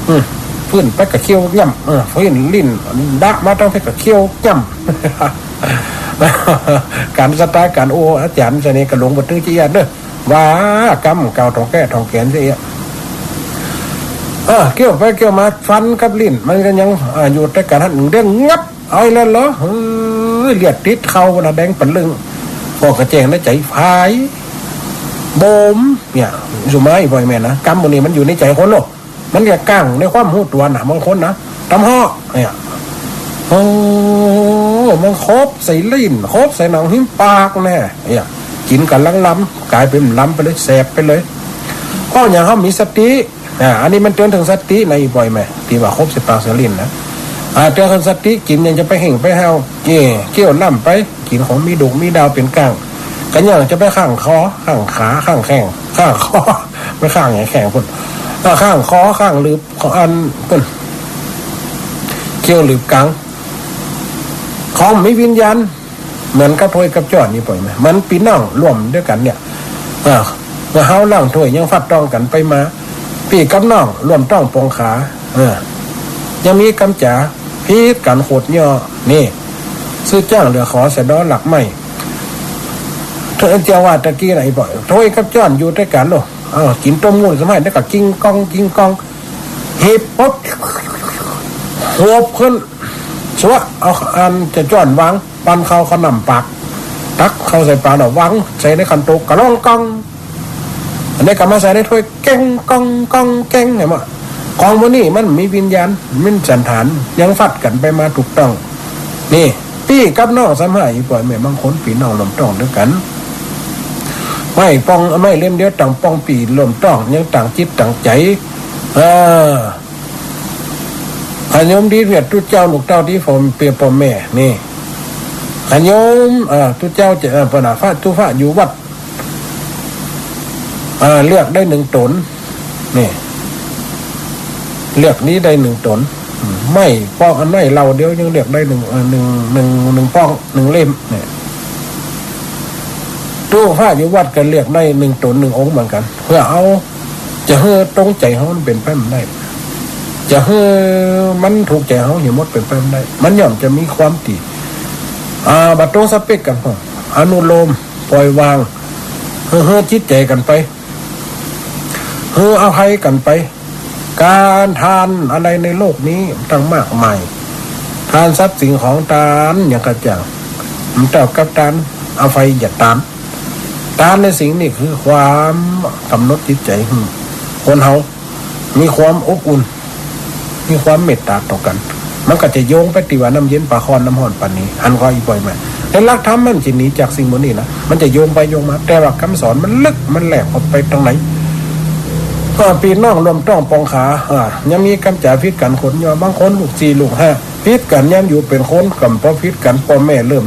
อืม ฟื้นไปก็เคี้ยวย่ำ เออ ฟื้นลิ้นดะมาตางเพชรก็เคี้ยวย่ำ ก๋านสไตล์ก๋านอู้อาจ๋ารย์เสน่ห์ก็หลงบ่ตื้อจะอี้เด้อ ว่ากำเก่าถ่องแก้ถ่องแก๋นจะอี้ เออ เคี้ยวไปเคี้ยวมา ฟันกับลิ้นมันก็ยัง อ่า อยู่ตวยกั๋นหั้น เด้งงับ เอาอีกแล้วเหรอ เฮ้ย เลือดติดเข้านะ แดงปะลึ่ง ก็กระแจงในใจ๋ ผาย บ่ม เนี่ย สุมายบ่อยแม่นนะ กำหมู่นี้มันอยู่ในใจ๋คนเนาะ มันจะก้างในความฮู้ตั๋วนะ บางคนนะ ตำฮ้อ เนี่ย โอ้ มันคบใส่ลิ้น คบใส่หนังหื้มปากแน่ เนี่ย กิ๋นกั๋นลำๆ ก๋ายเป๋นลำไปเลย แสบไปเลย เพราะอย่างเฮามีสติ อ่า อันนี้มันเตื๋อนเถิงสตินะ อี่ป้ออี่แม่ ตี้ว่าคบใส่ปากใส่ลิ้นนะ อ่า เตื๋อนเถิงสติ กิ๋นหยังจะไปเฮ่งไปฮาว เอ้ เคี้ยวน้ำไป กิ๋นของมีดูกมีดาวเป๋นก้าง ก็ยังจะไปข้างคอ ข้างขา ข้างแข้ง ข้างคอ ไปข้างไหนแข้งพุ้น อ่า ข้างคอ ข้างลืบ ของอันพุ้น เขี้ยวลืบก๋าง ของมีวิญญาณ เหมือนกับถ้วยกับจ้อน อี่ป้ออี่แม่ มันปี้น้องร่วมตวยกั๋นเนี่ย เออ เมื่อเฮาหลังถ้วยยังฟัดต้องกั๋นไปมา ปี้กับน้องร่วมต้องปองขา เออ ยังมีกำจ๋าผิดกั๋นโขดย่อ นี่ ซื้อจ้างเหลือขอสะเดาะหลักไม้ เถิงจะว่าตะกี้ไหนบ่อย ถ้วยกับจ้อนอยู่ตวยกั๋นเนาะ เออ กิ๋นต้มงูสมัยนั้นก็กิ้งก้อง กิ้งก้อง หีบปุ๊บ หวบขึ้น ซัวะ เอาอันจะจ้อนวาง ปันเข้าขนำปาก ตักเข้าใส่ปากแล้ววางใส่ในขันโตก กะลองกอง อันนี้ก็มาใส่ในถ้วย แก้งก้องก้องแก้ง หันบ่ ของหมู่นี้มันมีวิญญาณ มีสันฐาน ยังฟัดกั๋นไปมาถูกต้อง นี่ ปี้กับน้องสำหาย อี่ป้ออี่แม่ บางคนปี้น้องร่วมต้องตวยกั๋น ไม้ปอง ไม้เล่มเดียว ต่างปองปี้ร่วมต้อง ยังต่างจิตต่างใจ๋ เออ ขะโยมดีเวียดตุ๊เจ้าลูกเต้าตี้ผมเปียป้อแม่ นี่ ขะโยม เอ่อ ตุ๊เจ้าจะ เอ่อ เปิ้นว่าพระตุ๊พระอยู่วัด เอ่อ เลือกได้หนึ่งต๋น นี่ เลือกนี้ได้หนึ่งต๋น อืม ไม้ปองอันไม้เหล่าเดียวยังเลือกได้หนึ่ง เอ่อ หนึ่ง หนึ่ง หนึ่งปอง หนึ่งเล่ม เนี่ย ตุ๊พระอยู่วัดก็เลือกได้หนึ่งต๋นหนึ่งองค์เหมือนกั๋น เปื้อเอา จะหื้อตรงใจ๋เฮามันเป๋นไปบ่ได้ จะหื้อมันถูกใจ๋เฮาเหียหมดเป๋นไปบ่ได้ มันย่อมจะมีความตี้ อ่า บ่ตรงสเปกกั๋น อนุโลม ปล่อยวาง หื้อ หื้อจิตใจ๋กั๋นไป หื้ออภัยกั๋นไป ก๋านตานอะไหรในโลกนี้ตั้งมากมาย ตานทรัพย์สินของตานอย่างกระจ่าง มันเต้ากับตานเอาไฟหยาดตาน ตานในสิ่งนี้คือความก๋ำหนดจิตใจ๋หื้อคนเฮามีความอบอุ่น มีความเมตต๋าต่อกั๋น มันก็จะโยงไปตี้ว่าน้ำเย็นปากฮ้อนน้ำฮ้อนปานนี้ หันก่ออีป้อแม่ ในหลักธรรมมันจะหนีจากสิ่งหมู่นี้นะ มันจะโยงไปโยงมา แต่ว่ากำสอนมันลึกมันแหลกออกไปตางไหน ก็ปี้น้องร่วมต๊องปองขา อ่า ยังมีกำจ๋าผิดกั๋นคนอยู่ บางคนลูกสี่ลูกห้า ผิดกั๋นยามอยู่เป๋นคน ก็บ่ผิดกั๋น ป้อแม่เริ่ม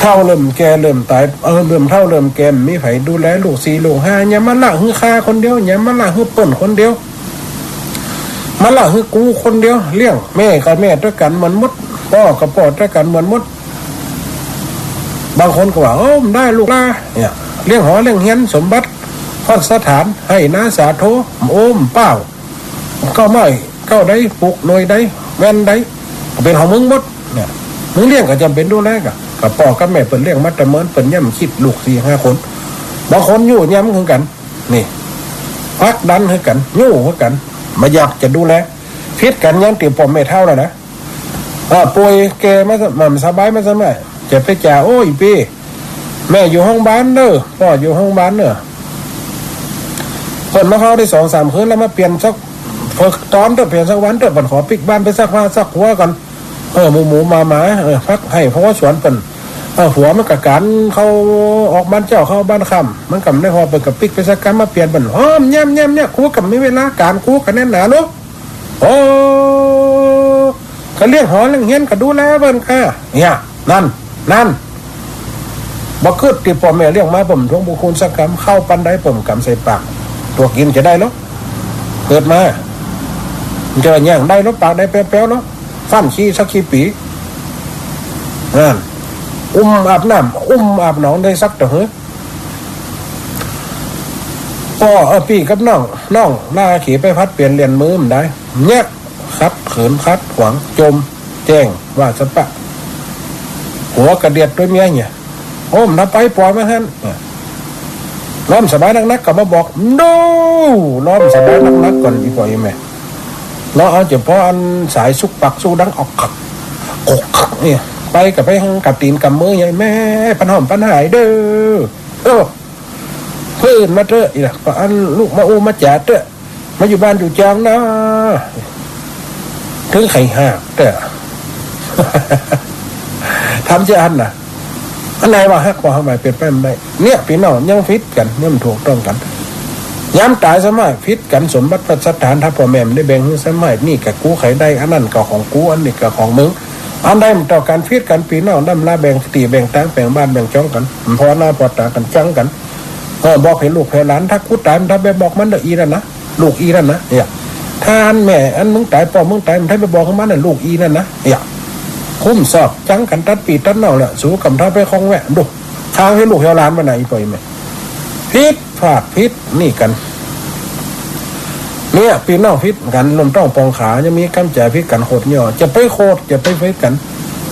เฒ่าเริ่มแก่เริ่มต๋าย เออ เริ่มเฒ่าเริ่มแก่ บ่มีใผดูแลลูกสี่ลูกห้า อย่ามาละหื้อข้าคนเดียว อย่ามาละหื้อเปิ้นคนเดียว มาละหื้อกูคนเดียว เลี้ยง แม่ก็แม่ตวยกั๋นเหมือนหมด ป้อก็ป้อตวยกั๋นเหมือนหมด บางคนก็ว่า โอ้ บ่ได้ลูกหล้านเนี่ย เลี้ยงหอเลี้ยงเฮียน สมบัติ พัสถาน ไฮ่นาสาโท โอ้ บ่เป้า เก๊าไม้เก๊าใด ปลูกหน่วยใด แว่นใด ก็เป๋นของมึงหมดเนี่ย มึงเลี้ยงก็จ๋ำเป๋นดูแล ก็ ก็ป้อกับแม่เปิ้นเลี้ยงมาแต่เมิน เปิ้นย่ำคิดลูกสี่ห้าคน บางคนอยู่ย่ำคือกั๋น นี่ ผลักดันคือกั๋น ยู้คือกั๋น บ่อยากจะดูแล ผิดกั๋นยามตี้ป้อแม่เฒ่าแล้วนะ เออ ป่วยแก่มา บ่สบายมาสมัย จะไปจ๋า โอ้ย ปี้ แม่อยู่โฮงบาลเน่อ ป้ออยู่โฮงบาลเน่อ เปิ้นมาเฝ้าได้สองสามคืนแล้ว มาเปลี่ยนสักต๋อนเต๊อะ เปลี่ยนสักวันเต๊อะ เปิ้นขอปิ๊กบ้านไปซักผ้าซักหัวก่อน เออ หมู่ๆ หมาๆ เออ พักไฮ่พอสวนเปิ้น เออ ผัวมันก็ก๋านเข้าออกบ้านเจ๊าเข้าบ้านค่ำ มันก็บ่ได้ พอเปิ้นก็ปิ๊กไปซักกำมาเปลี่ยน เปิ้นหอมแย้มๆ เนี่ย กูก็มีเวลา ก๋านกูก็แน่นหนาเนาะ โอ้ ก็เลี้ยงหอเลี้ยงเฮียนก็ดูแลเปิ้นก็ เนี่ย นั่น นั่น บ่กึ๊ดตี้ป้อแม่เลี้ยงมา เปิ้นบ่ทวงบุญคุณสักกำ ข้าวปานใดเปิ้นบ่กำใส่ปาก ตั๋วกิ๋นจะได้เหรอ เกิดมา มันจะย่างได้เหรอ ปากได้แป๊วๆ เหรอ ฟั่นขี้สักขี้ปี๋ นั่น อุ้มอาบน้ำ อุ้มอาบหนองได้สักเตื้อหื้อ ป้อ เออ ปี้กับน้อง น้องลาขี่ไปผลัดเปลี่ยนเหรียญมือบ่ได้ เนี่ย ขัดขืนขัดขวาง จ่มแจ้งว่าสะปะ หัวกระเดียดตวยเมียเนี่ย โอ้ บ่ไป ป่อยมันหั้น เนี่ย ลอบ่สบายนักๆ ก็มาบอก โน้ ลอบ่สบายนักๆ ก่อน อีป้ออีแม่ ลอเอาเฉพาะอันสายสุกปักสุกดังออกคัก อกคัก เนี่ย ไปก็ไปหังกำตี๋นกำมือใหญ่ แม่ ปันหอมปันหายเด้อ เออ เปิ้นมาเต๊อะ อีหละ ก็อันลูกมาอู้มาจ๋าเต๊อะ มาอยู่บ้านอยู่จองเนาะ เถิงไข่หากเต๊อะ ทำจะอันน่ะ อันไหนว่าฮัก ว่าฮัก บ่เป๋นไปบ่ได้ เนี่ย ปี้น้องยังผิดกั๋น ยังบ่ถูกต้องกั๋น ยามต๋ายสมัยผิดกั๋น สมบัติพัสถาน ถ้าป้อแม่บ่ได้แบ่งหื้อสมัย นี่ก็กูใค่ได้ อันนั้นก็ของกู อันนี้ก็ของมึง อันใดบ่เต้ากั๋น ผิดกั๋น ปี้น้องดำลาแบ่งตี้แบ่งตาง แบ่งบ้านแบ่งจองกั๋น บ่พอหน้าพอต๋ากั๋น จังกั๋น เออ บอกหื้อลูกหื้อหลาน ถ้ากูต๋าย บ่ต้องไปบอกมันเน่อ อีนั่นนะ ลูกอีนั่นนะ เนี่ย ถ้าอันแม่อันมึงต๋าย ป้อมึงต๋าย บ่ต้องไปบอกหื้อมันเน่อ ลูกอีนั่นนะ เนี่ย คุ้มซอก จังกั๋น ตัดปี้ตัดน้องแหละ สูก็บ่ต้องไปข้องแวะ ดู คางหื้อลูกหื้อหลานมันน่ะ อีป้ออีแม่ ผิดพลาดผิดนี่กั๋น เนี่ย ปี้น้องผิดกั๋น ร่วมต๊องปองขา ยังมีกำจ๋าผิดกั๋นโขดย่อ จะไปโขด จะไปผิดกั๋น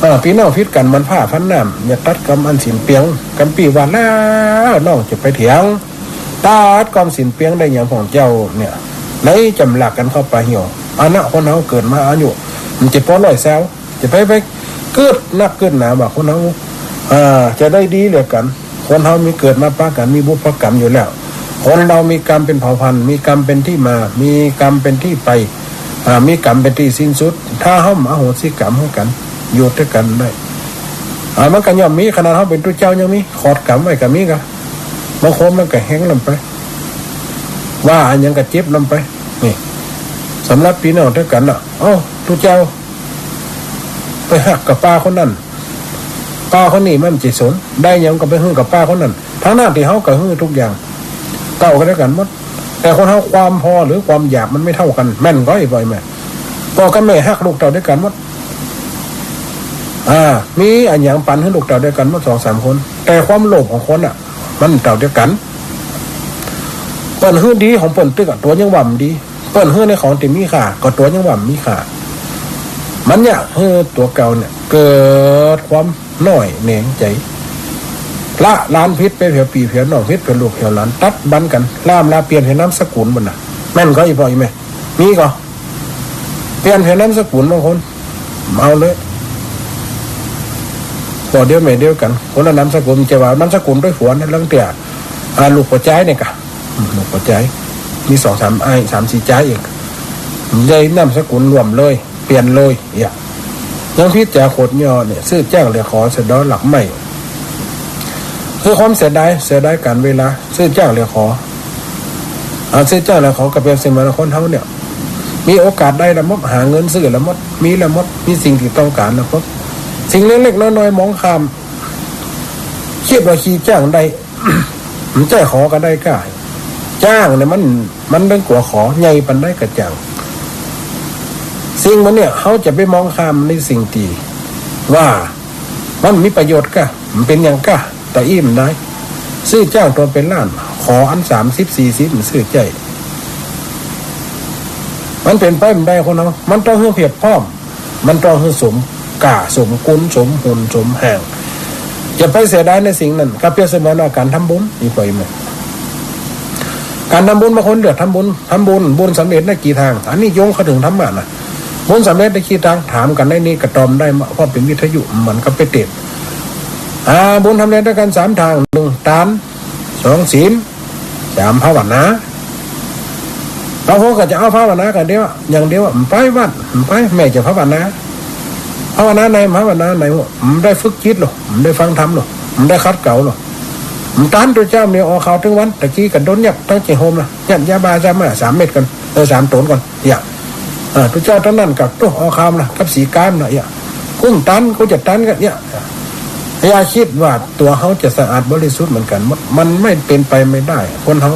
เออ ปี้น้องผิดกั๋นเหมือนผ้าพันน้ำ อย่าตัดกำอันสิ้นเปลือง กำปี้ว่าแล้ว น้องจะไปเถียง ตัดกำสิ้นเปลืองได้หยังของเจ้าเนี่ย ไหนจ๋ำลักกั๋นเข้าไปเหี่ยว อันน่ะ คนเฮาเกิดมาอายุ มันจะปอร้อยซาว จะไป ไปกึ๊ดนักกึ๊ดหนาว่าคนเฮา อ่า จะได้ดีเหลือกั๋น คนเฮามีเกิดมาปะกั๋น มีบุพกรรมอยู่แล้ว คนเฮามีกรรมเป๋นเผ่าพันธุ์ มีกรรมเป๋นตี้มา มีกรรมเป๋นตี้ไป อ่า มีกรรมเป๋นตี้สิ้นสุด ถ้าเฮาบ่อโหสิกรรมหื้อกั๋น อยู่ตวยกั๋นได้ อ่า มันก็ย่อมมี ขนาดเฮาเป๋นตุ๊เจ้ายังมี ขอดกรรมไว้ก็มีกา บางคนมันก็แฮงล้ำไป ว่าอะหยังก็เจ็บล้ำไป นี่ สำหรับปี้น้องตวยกั๋นน่ะ เอ้า ตุ๊เจ้า ไปฮักกับป้าคนนั้น ป้าคนนี้มันบ่สน ได้หยังก็ไปหื้อกับป้าคนนั้น ตังๆ ตี้เฮาก็หื้อทุกอย่าง เต้าก็ตวยกั๋นหมด แต่คนเฮาความพอหรือความอยากมันบ่เต้ากั๋น แม่นก่อ อีป้ออีแม่ ป้อกับแม่ฮักลูกเต้าตวยกั๋นหมด อ่า มีอะหยังปั๋นหื้อลูกเต้าตวยกั๋นหมด สองสามคน แต่ความโลภของคนน่ะ มันบ่เต้าตวยกั๋น เปิ้นหื้อดีของเปิ้นตึกอะ ตั๋วยังว่าบ่ดี เปิ้นหื้อในของตี้มีค่า ก็ตั๋วยังว่าบ่มีค่า มันอยากหื้อตั๋วเก่าเนี่ย เกิดความน้อยแหนงใจ๋ ละลานผิดไปเผียปี้เผียน้อง ผิดไปลูกเผียหลาน ตัดบั้นกั๋น ล้ามลาเปลี่ยนหื้อนามสกุลมันน่ะ แม่นก่อ อีป้ออีแม่ มีก่อ เปลี่ยนเพียงนามสกุลบางคน เอาเลย ป้อเดียวแม่เดียวกั๋น คนละนามสกุล จะว่านามสกุลตวยผัวนะ ลางเตื้อ อ่า ลูกป้อจายนี่ก่ะ อืม ลูกป้อจาย มีสองสามอ้าย สามสี่จายเอง ได้นามสกุลร่วมเลย เปลี่ยนเลย เยียะ ยังผิดจาโขดย่อเนี่ย ซื้อจ้างเลื่อขอสะเดาะหลักไม้ คือความเสียดาย เสียดายก๋านเวลา ซื้อจ้างเลื่อขอ อ่า ซื้อจ้างเลื่อขอก็เปรียบเสมือนคนเฮาเนี่ย มีโอกาสได้ละหมด หาเงินซื้อละหมด มีละหมด มีสิ่งตี้ต้องก๋านละหมด สิ่งเล็กๆ น้อยๆ มองข้าม กึ๊ดว่าขี้จ้างได้ บ่ใจ้ขอก็ได้ก้า จ้างเนี่ยมัน มันเรื่องกั๋วขอ ใหญ่ปานใดก็จ้าง สิ่งหมู่เนี่ย เฮาจะไปมองข้ามในสิ่งตี้ว่ามันมีประโยชน์ก้า มันเป๋นหยังก้า ตะอี้บ่ได้ ซื้อจ้างตั๋วเป๋นล้าน ขออันสามสิบสี่สิบมันซื้อใจ้ มันเป๋นไปบ่ได้คนเฮา มันต้องหื้อเผียบพร้อม มันต้องหื้อสมก้า สมกุน สมหุน สมห่าง จะไปเสียดายในสิ่งนั้น ก็เปรียบเสมือนว่าก๋านทำบุญ อีกฝ่ายหนึ่ง ก๋านทำบุญ บางคนเลือกทำบุญ ทำบุญ บุญสำเร็จได้กี่ตาง อันนี้โยงเข้าเถิงธรรมะนะ บุญสำเร็จได้กี่ตาง ถามกั๋นได้นี่ กระตอบได้ เพราะเป๋นวิทยุ มันก็ไปเตะ อ่า บุญสำเร็จด้วยกั๋นสามตาง หนึ่ง ตาน สอง ศีล สาม ภาวนา บางคนก็จะเอาภาวนากั๋นเดียว อย่างเดียว บ่ไปวัด บ่ไป แม้จะภาวนา ภาวนาใน ภาวนาใน บ่ได้ฝึกจิตหรอก บ่ได้ฟังธรรมหรอก บ่ได้ขัดเกลาหรอก บ่ตาน ตุ๊เจ้าเนี่ยออกข่าวตึงวัน ตะกี้ก็โดนยับ ตั้งใจ๋โฮมละ ยับยาบ้าซะมา สามเม็ดก่อน เออ สามโตนก่อน เยียะ อ่า ตุ๊เจ้าต๋อนนั้นก็ โอ้ ออกข่าวละ กับสีก้ามละ เยียะ กุ้มตาน กูจะตานก็ เยียะ อย่าคิดว่าตั๋วเฮาจะสะอาดบริสุทธิ์เหมือนกั๋นหมด มันไม่เป๋นไปไม่ได้ คนเฮา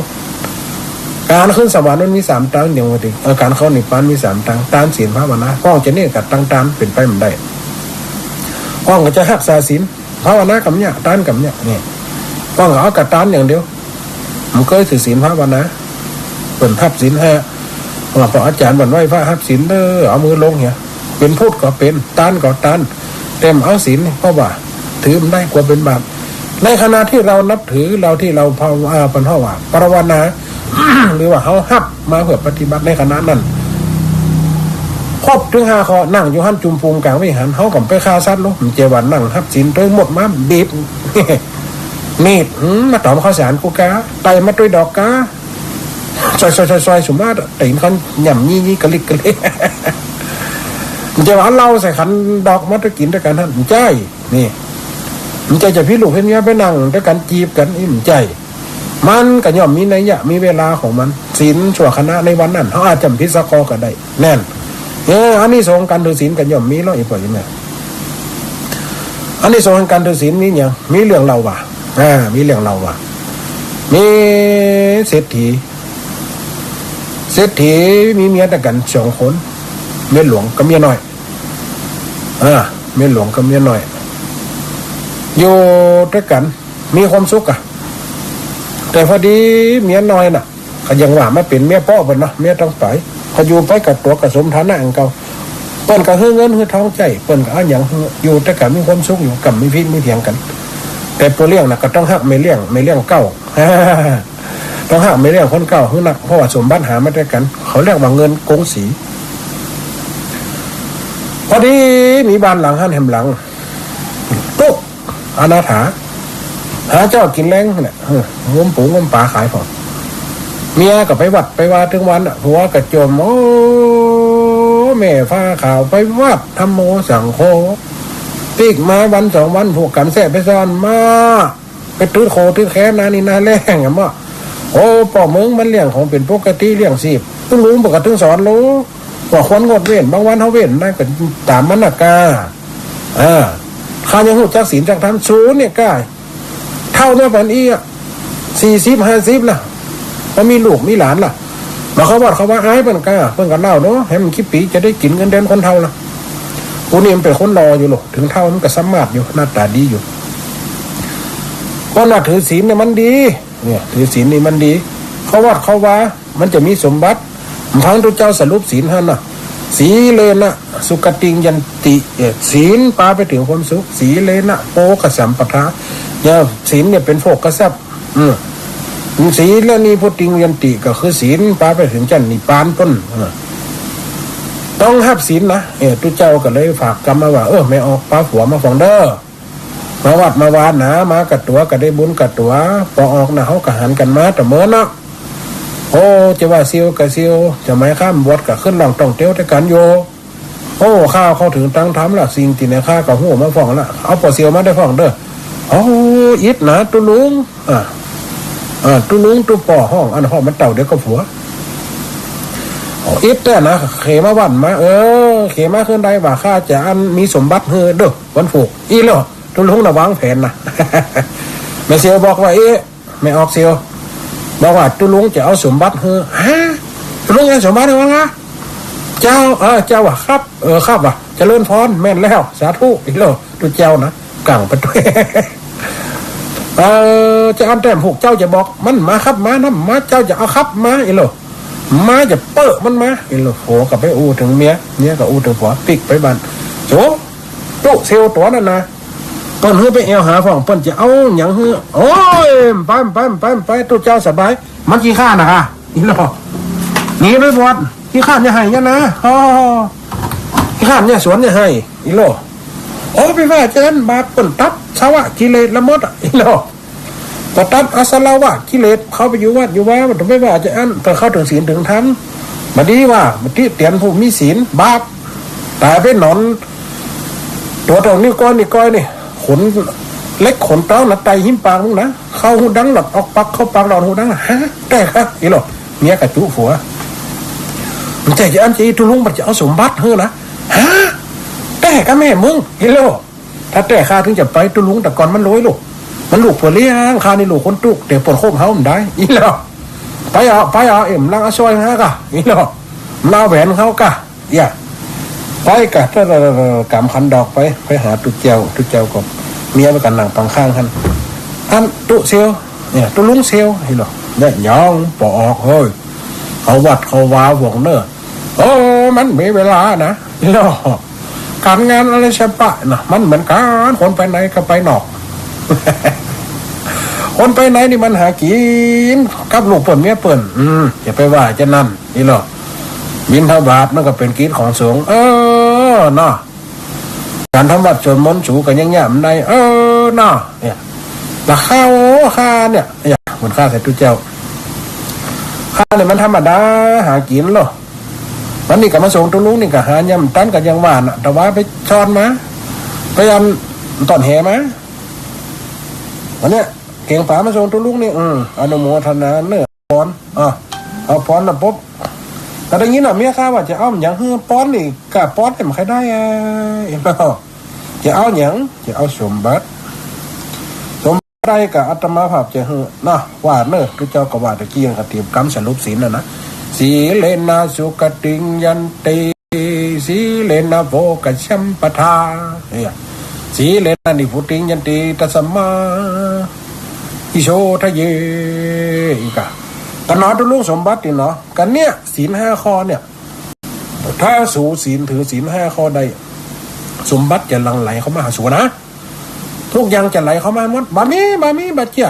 ก๋านขึ้นสวรรค์มันมีสามตาง อย่างว่าติ เออ ก๋านเข้านิพพานมีสามตาง ตาน ศีล ภาวนา ก้องจะเนี่ยกับตางตานเป๋นไปบ่ได้ ก้องก็จะฮักษาศีล ภาวนาก็บ่เยียะ ตานก็บ่เยียะ นี่ ก้องก็เอากับตานอย่างเดียว บ่เกยถือศีลภาวนา เปิ้นฮับศีลห้า ว่าพระอาจารย์เปิ้นไหว้พระฮับศีลเด้อ เอามือลงเนี่ย เป๋นพุทธก็เป๋น ตานก็ตาน แต่บ่เอาศีล เพราะว่าถือบ่ได้ กั๋วเป๋นบาป ในขณะตี้เฮานับถือ เฮาตี้เฮาภาว อ่า เปิ้นฮ้องว่าภาวนา หรือว่าเฮาฮับมาเพื่อปฏิบัติในขณะนั้น ครบตึงห้าข้อ นั่งอยู่หั้นจุ่มปูมก๋างวิหาร เฮาก็บ่ไปฆ่าสัตว์หรอก บ่ใจ้ว่านั่งฮับศีลตวยหมดมา บีบ มีด อืม มาต๋อมข้าวสารกูกา ไต่มาตวยดอกกา ซอยๆๆๆ สุมาตะ ตี๋นเขาย่ำยี่ๆ กะลิกกะลิก บ่ใจ้ว่าเอาเหล้าใส่ขันดอกมาตวยกิ๋นตวยกั๋นหั้น บ่ใจ้ นี่ บ่ใจ้จะผิดลูกผิดเมียไปนั่งตวยกั๋นจีบกั๋น อี้ บ่ใจ้ มันก็ย่อมมีนัยยะ มีเวลาของมัน ศีลชั่วขณะในวันนั้น เฮาอาจจะบ่ผิดสักข้อก็ได้ แน่น เออ อานิสงส์ก๋านถือศีลก็ย่อมมีแล้ว อีกฝ่ายหนึ่ง อานิสงส์แห่งก๋านถือศีลมีหยัง มีเรื่องเล่าว่า อ่า มีเรื่องเล่าว่า มีเศรษฐี เศรษฐีมีเมียตวยกั๋นสองคน เมียหลวงกับเมียน้อย อ่า เมียหลวงกับเมียน้อย อยู่ตวยกั๋น มีความสุขอะ แต่พอดีเมียน้อยน่ะ ก็ยังว่ามาเป๋นเมียป้อเปิ้นเนาะ เมียตังไป ก็อยู่ไปก็ตั๋วก็สมฐานะอันเก่า เปิ้นก็หื้อเงินหื้อทองใจ๊ เปิ้นก็เอาหยังหื้อ อยู่ตวยกั๋นมีความสุขอยู่ ก็บ่มีผิดมีเถียงกั๋น แต่ป้อเลี้ยงน่ะก็ต้องฮักแม่เลี้ยง แม่เลี้ยงเก่า ต้องฮักแม่เลี้ยงคนเก่าหื้อนัก เพราะว่าสมบัติหามาตวยกั๋น เขาเรียกว่าเงินกงสี พอดีมีบ้านหลังหั้นแหมหลัง ตุ๊ก อนาถา หาเจ๊ากิ๋นแลงหั้นแหละ เออ งมปูงมป๋าขายพ่อง เมียก็ไปวัดไปวาตึงวันน่ะ ผัวก็จ่ม โอ้ แม่ผ้าขาวไปวัด ธัมโม สังโฆ ปิ๊กมาวันสองวัน พวกกั๋นแซะไปซ่อนมา ไปตึ๊ดโขตึ๊ดแค้นนานี่นาแลงอะเมาะ โอ้ ป้อเมืองมันเลี้ยงของเป๋นปกติ เลี้ยงชีพ ตึงลุงเปิ้นก็ตึงสอนลูก ว่าควรงดเว้น บางวันเฮาเว้นนะ ก็ต๋ามมันน่ะกา เออ ข้ายังฮู้จักศีลจักธรรม สูเนี่ยกา เฒ่ามาปานอี้อะ สี่สิบ ห้าสิบละ บ่มีลูกมีหลานละ มาเข้าวัดเข้าวาอายเปิ้นกา เปิ้นก็เล่าเนาะ แหมมันกี่ปี๋จะได้กิ๋นเงินเดือนคนเฒ่าละ กูนี่มันเป๋นคนหล่ออยู่หรอก เถิงเฒ่ามันก็สามารถอยู่ หน้าต๋าดีอยู่ เพราะนับถือศีลเนี่ยมันดี เนี่ย ถือศีลนี่มันดี เข้าวัดเข้าวา มันจะมีสมบัติ ฟังตุ๊เจ้าสรุปศีลหั้นน่ะ สีเลนะ สุคติง ยันติ เอ่อ ศีลปาไปเถิงความสุข สีเลนะ โภคสัมปทา เนี่ย ศีลเนี่ยเป๋นโภคทรัพย์ อืม สีเลนะ นิพพุติง ยันติ ก็คือศีลปาไปเถิงจั้นนิพพานปุ้น เออ ต้องฮับศีลนะ เออ ตุ๊เจ้าก็เลยฝากกำมาว่า เออ แม่ออกปาผัวมาฝ่องเด้อ มาวัดมาวาหนา มากับตั๋วก็ได้บุญกับตั๋ว ปอออกนะ เฮาก็หันกั๋นมาตะเมินเนาะ โอ้ จะว่าเสี่ยวก็เสี่ยว จะหมายความบวชก็ขึ้นล่องต้องเตียวด้วยกั๋นอยู่ โอ้ ข้าเข้าเถิงตังธรรมละ สิ่งตี้ไหนข้าก็ฮู้มาฝ่องละ เอาป้อเสี่ยวมาได้ฝ่องเด้อ โอ้ อิดนะตุ๊ลุง อ่า อ่า ตุ๊ลุงตุ๊ป้อฮ้อง อันฮ้องมันเต้าเดียวกับผัว โอ้ อิดแต๊นะ เขมาวัดมา เออ เขมาคืนใดว่าข้าจะอันมีสมบัติหื้อเด้อ วันพูก อี้เหรอ ตุ๊ลุงน่ะวางแผนนะ แม่เสี่ยวบอกว่า เอ๊ะ แม่ออกเสี่ยว บอกว่าตุ๊ลุงจะเอาสมบัติหื้อ ฮะ ตุ๊ลุงจะเอาสมบัติหื้อวะ เจ้า เออ เจ้าว่ะ ครับ เออ ครับว่ะ เจริญพร แม่นแล้ว สาธุ อี้เหรอ ตุ๊เจ้านะ กั๋งไปตวย เออ จะอันแต้มผูกเจ้าจะบอกมันมาครับ มาน้ำมา เจ้าจะเอาครับมา อี้เหรอ มาจะเปิ้อมันมา อี้เหรอ ผัวก็ไปอู้เถิงเมีย เมียก็อู้เถิงผัว ปิ๊กไปบ้าน โจ้ ตุ๊เสี่ยวตั๋วนั่นนะ เปิ้นหื้อไปแอ่วหาฝ่อง เปิ้นจะเอาหยังหื้อ โอ้ย ไป ไป ไป ไป ตุ๊เจ้าสบาย มันขี้คร้านนะค่ะ อี้เหรอ หนีไปบวช ขี้คร้านอย่าไห้เนี่ยนะ อ้อ ขี้คร้านอย่าสวนอย่าไห้ อี้เหรอ โอ้ ไปว่าจะอั้น บาป เปิ้นตัดอาสวะกิเลสละหมดอะ อี้เหรอ ก็ตัดอาสวะกิเลส เข้าไปอยู่วัดอยู่วา มันต้องไปว่าจะอั้น ก็เข้าเถิงศีลเถิงธรรม บ่ดีว่า บ่ติเตียนผู้มีศีล บาป ต๋ายไปหนอน ตั๋วเต้านิ้วก้อยนิ้วก้อยนี่ ขนเหล็กขนเต๊านะ ไต่หิ้มปากมึงนะ เข้าฮูดังหลอดออกปาก เข้าปากหลอดฮูดัง ฮะ แต๊กะ อี้เหรอ เมียก็จุผัว มันจะอั้นจะอี้ตุ๊ลุงมันจะเอาสมบัติหื้อนะ ฮะ แต๊กะแม่มึง อี้เหรอ ถ้าแต๊ข้าถึงจะไป ตุ๊ลุงแต่ก่อนมันรวยลูก มันลูกผัวเลี้ยง ข้านี่ลูกคนตุ๊ แต่ปวดโคมเฮามันได้ อี้เหรอ ไปเอา ไปเอา เอ็มล้างเอาสร้อยหากะ อี้เหรอ มันเอาแหวนเฮากะ เยียะ ไปกะ กำขันดอกไป ไปหาตุ๊เจ้า ตุ๊เจ้าก็เมียไปกั๋นหนังปังข้างหั้น อันตุ๊เสี่ยว เนี่ย ตุ๊ลุงเสี่ยว อี้เหรอ เนี่ย ยองปอออก เฮ้ย เข้าวัดเข้าวาฝ่องเน่อ โอ้ มันมีเวลานะ อี้เหรอ ก๋านงานอะไรสะปะนะ มันเหมือนกั๋น คนไปไหนก็ไปนอก คนไปไหนนี่มันหากิ๋นกับลูกเปิ้นเมียเปิ้น อืม อย่าไปว่าจะอั้น อี้เหรอ บิณฑบาตมันก็เป๋นกิจของสงฆ์ เออ เนาะ ก๋านทำวัตรสวดมนต์สูก็ยังยากมันได้ เออ เนาะ เนี่ย ละข้า ข้าเนี่ย เนี่ย เหมือนข้าใส่ตุ๊เจ้า ข้าเนี่ยมันธรรมดา หากิ๋นเหรอ วันนี้ก็มาส่งตุ๊ลุงนี่ก็หายามตันก็ยังว่าน่ะ แต่ว่าไปช้อนมา ไปอันต้อนแหมา วันเนี้ย แก๋งป๋ามาส่งตุ๊ลุงนี่ อืม อนุโมทนาเน่อ ปอน อ่ะ เอาปอนน่ะปุ๊บ ก็ได้ยินน่ะ เมียข้าว่าจะเอาหยังหื้อปอนนี่ กะปอนเนี่ยมันใค่ได้ อ่ะ จะเอาหยัง จะเอาสมบัติ สมบัติใดก็อาตมาภาพจะหื้อนะ ว่าเน่อ ตุ๊เจ้าก็ว่าตะกี้ก็เตรียมกำสรุปศีลน่ะนะ สีเลนะสุขติงยันติ สีเลนะโภคสัมปทา เนี่ย สีเลนะนิพพุติงยันติ ตัสมา อิโชทะเย อีกอะ ก็หนอตุ๊ลุงสมบัตินี่เนาะ ก็เนี่ย ศีลห้าข้อเนี่ย ถ้าสูศีลถือศีลห้าข้อได้ สมบัติจะหลั่งไหลเข้ามาหาสูนะ ทุกอย่างจะไหลเข้ามาหมด บ่มี บ่มี บ่เจื้อ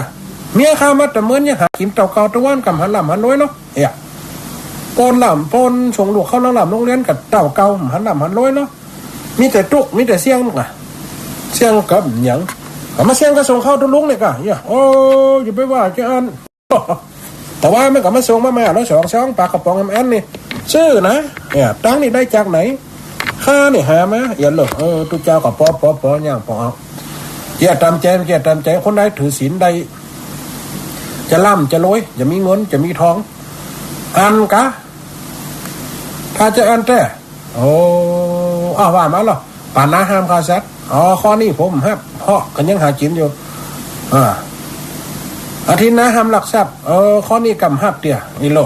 เมียข้ามาแต่เมินยังหากิ๋นเต้าเก่าตะวัน ก่ำหันร่ำหันรวยเนาะ เอ้ย ปนร่ำปนส่งลูกเข้าโรงร่ำโรงเรียนกับเต้าเก่า หันร่ำหันรวยเนาะ มีแต่ตุ๊กข์ มีแต่เสี้ยงน่ะ เสี้ยงกับหยัง เอามาเสี้ยงก็ส่งเข้าตุ๊ลุงเนี่ยกะ เนี่ย โอ้ อย่าไปว่าจะอั้น แต่ว่ามันก็มาส่งมา มาแล้วสองซอง ปลากระป๋องแอมแอนนี่ ซื่อนะ เนี่ย ตังค์นี่ได้จากไหน ข้านี่หามา เอียดเลย เออ ตุ๊เจ้าก็ปอ ปอ ปอ ย่างปอ เอา เกียรติตามใจ เกียรติตามใจ คนใดถือศีลได้ จะร่ำจะรวย จะมีเงิน จะมีทอง อันกะ ถ้าจะอันแต๊ โอ้ อ้าว ว่ามาเหรอ ปานาห้ามฆ่าสัตว์ อ๋อ ข้อนี้ผมฮับ เพราะก็ยังหากิ๋นอยู่ อ่า อทินนาห้ามลักทรัพย์ เออ ข้อนี้กำฮับเตี้ย อีโล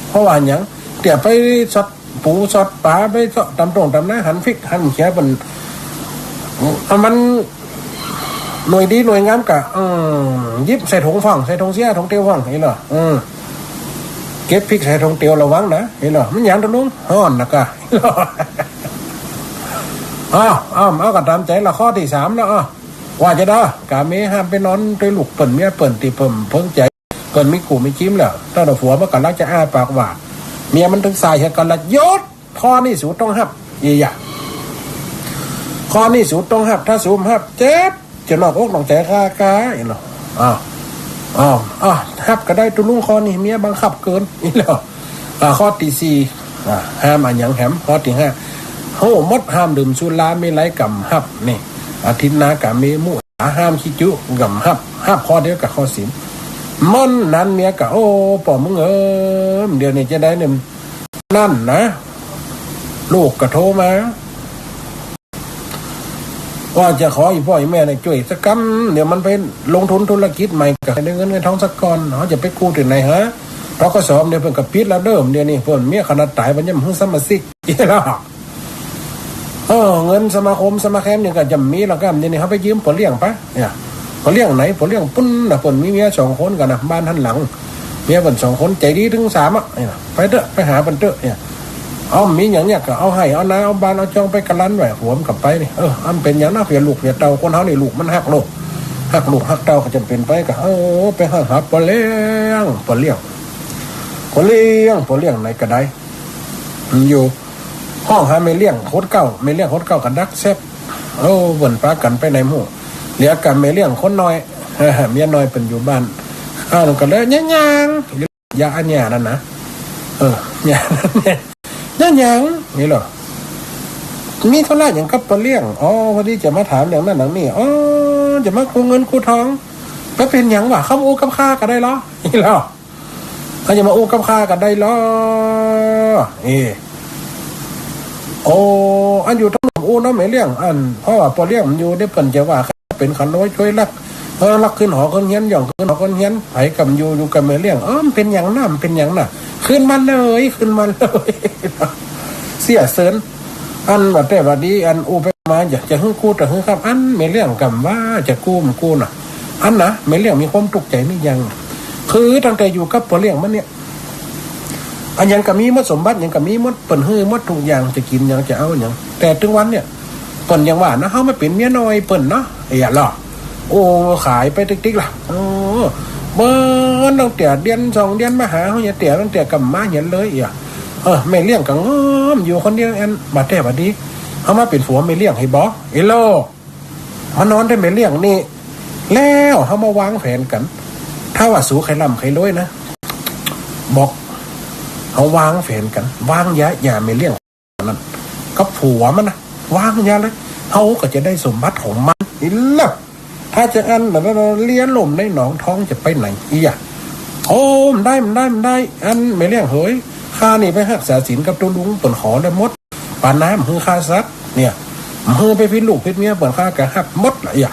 เพราะว่าหยัง เตี้ยไปสอดปูสอดป๋า ไปเซาะต๋ามต้งต๋ามนา หันพริกหันเขียเปิ้น มัน หน่วยดีหน่วยงามกะ อืม หยิบใส่ถุงพ่อง ใส่ถุงเสีย ถุงเตียวพ่อง เห็นบ่ อืม เก็บพริกใส่ถุงเตียว ระวังนะ เห็นบ่ มันหยังตุ๊ลุง ฮ้อนนะกะ อ้าว อ้าว เอากะต๋ามใจ๋ละ ข้อตี้สามแล้ว อ้าว ว่าจะได้ ก๋าเมย์ห้ามไปนอนตวยลูกเปิ้นเมียเปิ้น ตี้เปิ้นเผิงใจ๋ เปิ้นมีกู้มีกิ๋มแล้ว ตั้งแต่ผัวมันก่ำลังจะอ้าปากว่า เมียมันเถิงสายเหียก่ำลังหยุด ข้อนี้สูต้องฮับ อีหยัง ข้อนี้สูต้องฮับ ถ้าสูบ่ฮับ เจ็บจะนอกอกนอกใจ๋ คา คา อีหยังเนาะ อ้าว อ้าว อ้าว ฮับก็ได้ตุ๊ลุง ข้อนี้เมียบังคับเกิ๋น อีหยังเนาะ อ่า ข้อตี้สี่ อ่า ห้ามอะหยังแหม ข้อตี้ห้า ฮู้หมด ห้ามดื่มสุราเมรัย ก่ำฮับ นี่ อทินนากาเมมุสา ห้ามขี้จุ ก่ำฮับ ฮับข้อเดียวกับข้อศีล เมินนั้นเมียก็ โอ้ ป้อมึงเอ๋ย เดี๋ยวนี้จะใดเนี่ย นั้นนะ ลูกก็โทรมา ว่าจะขออี่ป้ออี่แม่เนี่ยจ้วยสักกำ เดี๋ยวมันไปลงทุนธุรกิจใหม่ ก็ได้เงินเงินทองสักก้อน เฮาจะไปกู้ตี้ไหนฮะ ธ.ก.ส. เดี๋ยวเปิ้นก็ปิดแล้วเด้อ เดี๋ยวนี้เปิ้นเมียขนาดต๋ายเปิ้นยังบ่หื้อสมาชิก อีหยังเนาะ เออ เงินสมาคมสมาแคมเนี่ยก็จะมีแล้วก็ เดี๋ยวนี้เฮาไปยืมป้อเลี้ยงไป เนี่ย ป้อเลี้ยงไหน ป้อเลี้ยงปุ้นน่ะ เปิ้นมีเมียสองคนกั๋นน่ะ บ้านหั้นหลัง เมียเปิ้นสองคนใจ๋ดีตึงสามอะ เนี่ย ไปเต๊อะ ไปหาเปิ้นเต๊อะ เนี่ย เอา มีหยังเนี่ยก็เอาไฮ่เอานา เอาบ้านเอาจ้องไปกะลันไว้ หัวมันก็ไปนี่ เออ อันเป๋นหยังนะ เปื้อลูกเปื้อเต้า คนเฮานี่ลูกมันฮักโลก ฮักลูกฮักเต้าก็จ๋ำเป๋นไปก็ เออ ไปหา หาป้อเลี้ยง ป้อเลี้ยง ป้อเลี้ยง ป้อเลี้ยงไหนก็ได้ มันอยู่ ฮ้องหาแม่เลี้ยงคนเก่า แม่เลี้ยงคนเก่าก็ดักแซบ โอ้ เปิ้นปากั๋นไปไหนบ่ฮู้ เหลือกับแม่เลี้ยงคนน้อย เมียน้อยเปิ้นอยู่บ้าน อ้าว ก็เลย ยะหยัง ยะอันเนี้ยนั่นนะ เออ ยะ ยะหยัง นี่เหรอ มีธุระหยังกับป้อเลี้ยง อ๋อ พอดีจะมาถามเรื่องนั้นเรื่องนี้ อ๋อ จะมากู้เงินกู้ทอง บ่เป๋นหยังวะ เข้ามาอู้กับข้าก็ได้ลอ นี่เหรอ เขาจะมาอู้กับข้าก็ได้ลอ เอ โอ้ อันอยู่ตรงหลุมอู้เนาะแม่เลี้ยง อัน เพราะว่าป้อเลี้ยงมันอยู่ เดี๋ยวเปิ้นจะว่าข้าเป๋นขโมยจ้วยลัก เออ ลักขึ้นหอขึ้นเฮียน ย่องขึ้นหอขึ้นเฮียน ไผก็บ่อยู่ อยู่กับแม่เลี้ยง เออ มันเป๋นหยังนะ มันเป๋นหยังนะ ขึ้นมาเลย ขึ้นมาเลย เสียเสิน อันว่าแต่ว่าดี อันอู้ไปมา อยากจะหื้อกู้ตะหื้อครับ อันแม่เลี้ยงก็บ่ว่าจะกู้บ่กู้น่ะ อันนะ แม่เลี้ยงมีความตุ๊กใจ๋นี่อย่าง คือตั้งแต่อยู่กับป้อเลี้ยงมาเนี่ย อันหยังก็มีหมด สมบัติหยังก็มีหมด เปิ้นหื้อหมดกู้อย่าง จะกิ๋นหยัง จะเอาหยัง แต่ตึงวันเนี่ย เปิ้นยังว่านะ เฮามาเป๋นเมียน้อยเปิ้นเนาะ เอียะลอ โอ้ ขายไปติ๊กๆ ละ โอ้ เปิ้นตั้งแต่เดือนสองเดือนมาหาเฮาเนี่ย แต่ตั้งแต่ก็บ่มาเหียนเลย เอียะ เออ แม่เลี้ยงก็งอมอยู่คนเดียว อันบ่าแต่บ่าดี เฮามาเป๋นผัวแม่เลี้ยงหื้อบ่ เอโล มานอนแต่แม่เลี้ยงนี่ แล้วเฮามาวางแผนกั๋น ถ้าว่าสูใค่ร่ำใค่รวยนะ บอก เฮาวางแผนกั๋น วางยา ยาแม่เลี้ยงนั้น กับผัวมันนะ วางยาเลย เฮาก็จะได้สมบัติของมัน เอียะลอ ถ้าจะอันนั้น เลียล่มในหนอง ท้องจะไปไหน เอียะ โอ้ บ่ได้ บ่ได้ บ่ได้ อันแม่เลี้ยงเหย ข้านี่ไปฮักษาศีลกับตุ๊ลุง เปิ้นขอได้หมด ปาน้ำหื้อฆ่าสัตว์ เนี่ย หื้อไปผิดลูกผิดเมีย เปิ้นข้าก็ฮับหมดละ เอียะ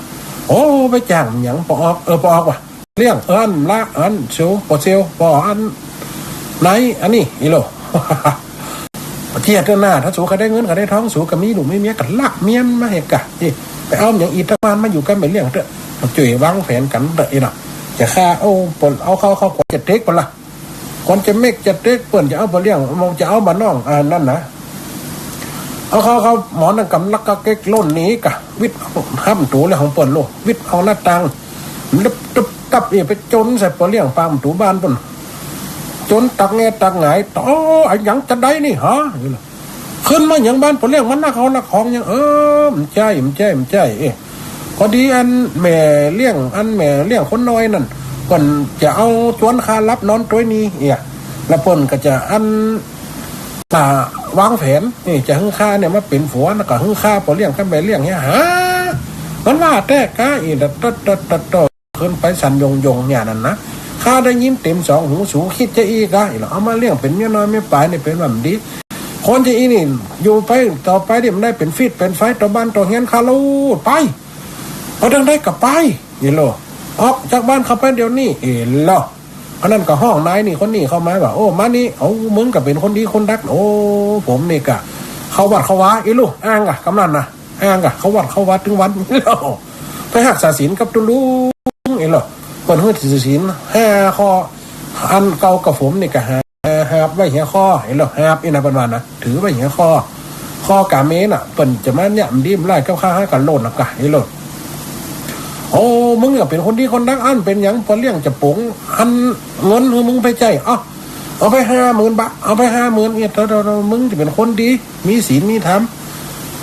โอ้ ไปจ้างหยัง ป้อออก เออ ป้อออกวะ เลี้ยง อันละ อันเซล ป้อเซล ป้ออันไหน อันนี้ อีโล เจียดเถอะนา ถ้าสูใค่ได้เงินใค่ได้ทอง สูก็มีลูกมีเมีย ก็ลักเมียมาหื้อก่ะ เอ้ย ไปเอาหยังอีตาบ้านมาอยู่กับแม่เลี้ยงเต๊อะ จ้วยวางแผนกั๋นเต๊อะ เอียะเนาะ จะฆ่า เอาเปิ้น เอาเข้า เข้าขวัญจะเต๊กเปิ้นละ คนจะเม็กจะเต๊ก เปิ้นจะเอาป้อเลี้ยง มองจะเอาบ่าน้อง อันนั้นนะ เอาเข้า เข้าหมอนั่นกำลักกะเก๊กล่นหนีก่ะ วิดห้ามตูแล้วของเปิ้นโลด วิดเอาหน้าต่าง ลึบตึบตับ เอ้ย ไปจนใส่ป้อเลี้ยงปางตูบ้านเปิ้น จนตักแงตักหงาย โอ้ อะหยังจะได้นี่ฮะ ขึ้นมาหยังบ้านป้อเลี้ยง มันนักเข้านักของหยัง เออ บ่ใจ้ บ่ใจ้ บ่ใจ้ เอ้ย พอดีอันแม่เลี้ยง อันแม่เลี้ยงคนน้อยนั่น เปิ้นจะเอาจวนข้าหลับนอนตวยนี่ เอียะ แล้วเปิ้นก็จะอัน อ่า วางแผน นี่ จะหื้อข้าเนี่ยมาเป๋นผัว แล้วก็หื้อข้าป้อเลี้ยงกับแม่เลี้ยงเนี่ย ฮะ มันว่าแต่ก้า อีตะตะตะตะตะ ขึ้นไปสั่นโยงโยงเนี่ยนั่นนะ ข้าได้ยินเต๋มสองหู สูคิดจะอี้ก่ะ อีหละ เอามาเลี้ยงเป๋นเมียน้อยเมียป๋ายนี่เป๋นว่าบ่ดี คนจะอี้นี่ อยู่ไปต่อไปนี่มันได้เป๋นฟีดเป๋นไฟต่อบ้านต่อเฮือนข้าโลด ไป เอาจั่งใดก็ไป อีโล ออกจากบ้านข้าไปเดี๋ยวนี้ อีโล อันนั้นก็ฮ้องนายนี่คนนี้เข้ามาว่า โอ้ มานี่ เอา มึงก็เป๋นคนดีคนดัก โอ้ ผมนี่ก็เข้าวัดเข้าวา อีโล อ้างก่ะ กำนันนะ อ้างก่ะ เข้าวัดเข้าวาตึงวัน อีโล ไปฮักษาศีลกับตุ๊ลุง อีโล เปิ้นหื้อศีลห้าข้อ อันเก่ากับผมนี่ก็หา หาบไว้เหียคอ เห็นโล หาบอี้นะ เปิ้นว่านะ ถือไว้เหียคอ คอกาเมน่ะ เปิ้นจะมาเนี่ย บ่ดีบ่ร้ายกับข้า หาก็โลดนะก่ะ เห็นโล โอ้ มึงก็เป๋นคนดีคนดัก อันเป๋นหยัง ป้อเลี้ยงจะป๋ง อันเงินหื้อมึงไปใจ๊ เอ้า เอาไปห้าหมื่นบาท เอาไปห้าหมื่น เนี่ย เถอะ เถอะ เถอะ มึงจะเป๋นคนดี มีศีลมีธรรม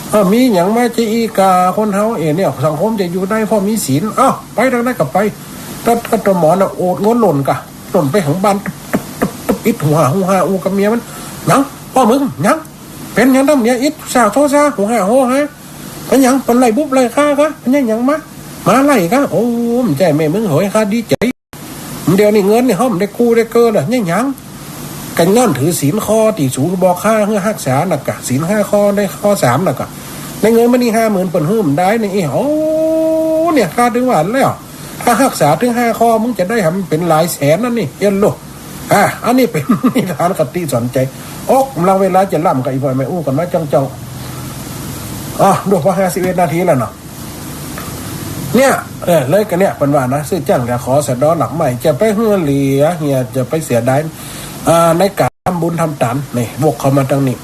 เออ มีหยังมาจะอี้ก่าคนเฮา เอ้ย เนี่ย สังคมจะอยู่ได้เพราะมีศีล เอ้า ไปตางใดก็ไป แต่ แต่หมอน่ะ โอดเงินหล่นก่ะ หล่นไปหลังบ้าน ตุ๊บ ตุ๊บ ตุ๊บ ตุ๊บ อิดหูห้า หูห้า อู้กับเมียมัน หยัง ป้อมึง หยัง เป๋นหยังน้ำเมีย อิดซ่าโซซ่า หูห้า หูห้า เป๋นหยัง เป๋นไล่บุบไล่ฆ่าก่ะ เป๋นหยัง หยังมา หมาไล่ก่ะ โอ้ บ่ใจ้แม่มึง โหย ข้าดีใจ๋ เดี๋ยวนี้เงินนี่เฮาบ่ได้กู้ได้เกินละ ยังหยัง ก็ย้อนถือศีลข้อตี้สูบอกข้าหื้อฮักษาน่ะก่ะ ศีลห้าข้อ ได้ข้อสามน่ะก่ะ ได้เงินมานี่ห้าหมื่น เปิ้นหื้อบ่ได้นี่ เอ้ย โอ้ เนี่ย ข้าถึงว่าแล้ว ถ้าฮักษาถึงห้าข้อ มึงจะได้หำเป๋นหลายแสนนั่นนี่ เอ็นลูก อ่ะ อันนี้เป๋นนิทานคติสอนใจ๋ โอ๊ะ กำลังเวลาจะล่ำก่ะ อีพ่อแม่อู้กั๋นมาจ้องๆ อ่ะ ดู พอห้าสิบเอ็ดนาทีแล้วเนาะ เนี่ย เออ เลยก็เนี่ย เปิ้นว่านะ ซื่อจ้างเหลือขอ สะเดาะหลักไม้ จะไปหื้อเหลือเหีย จะไปเสียดาย อ่า ในก๋านทำบุญทำตาน นี่ วกเข้ามาตางนี้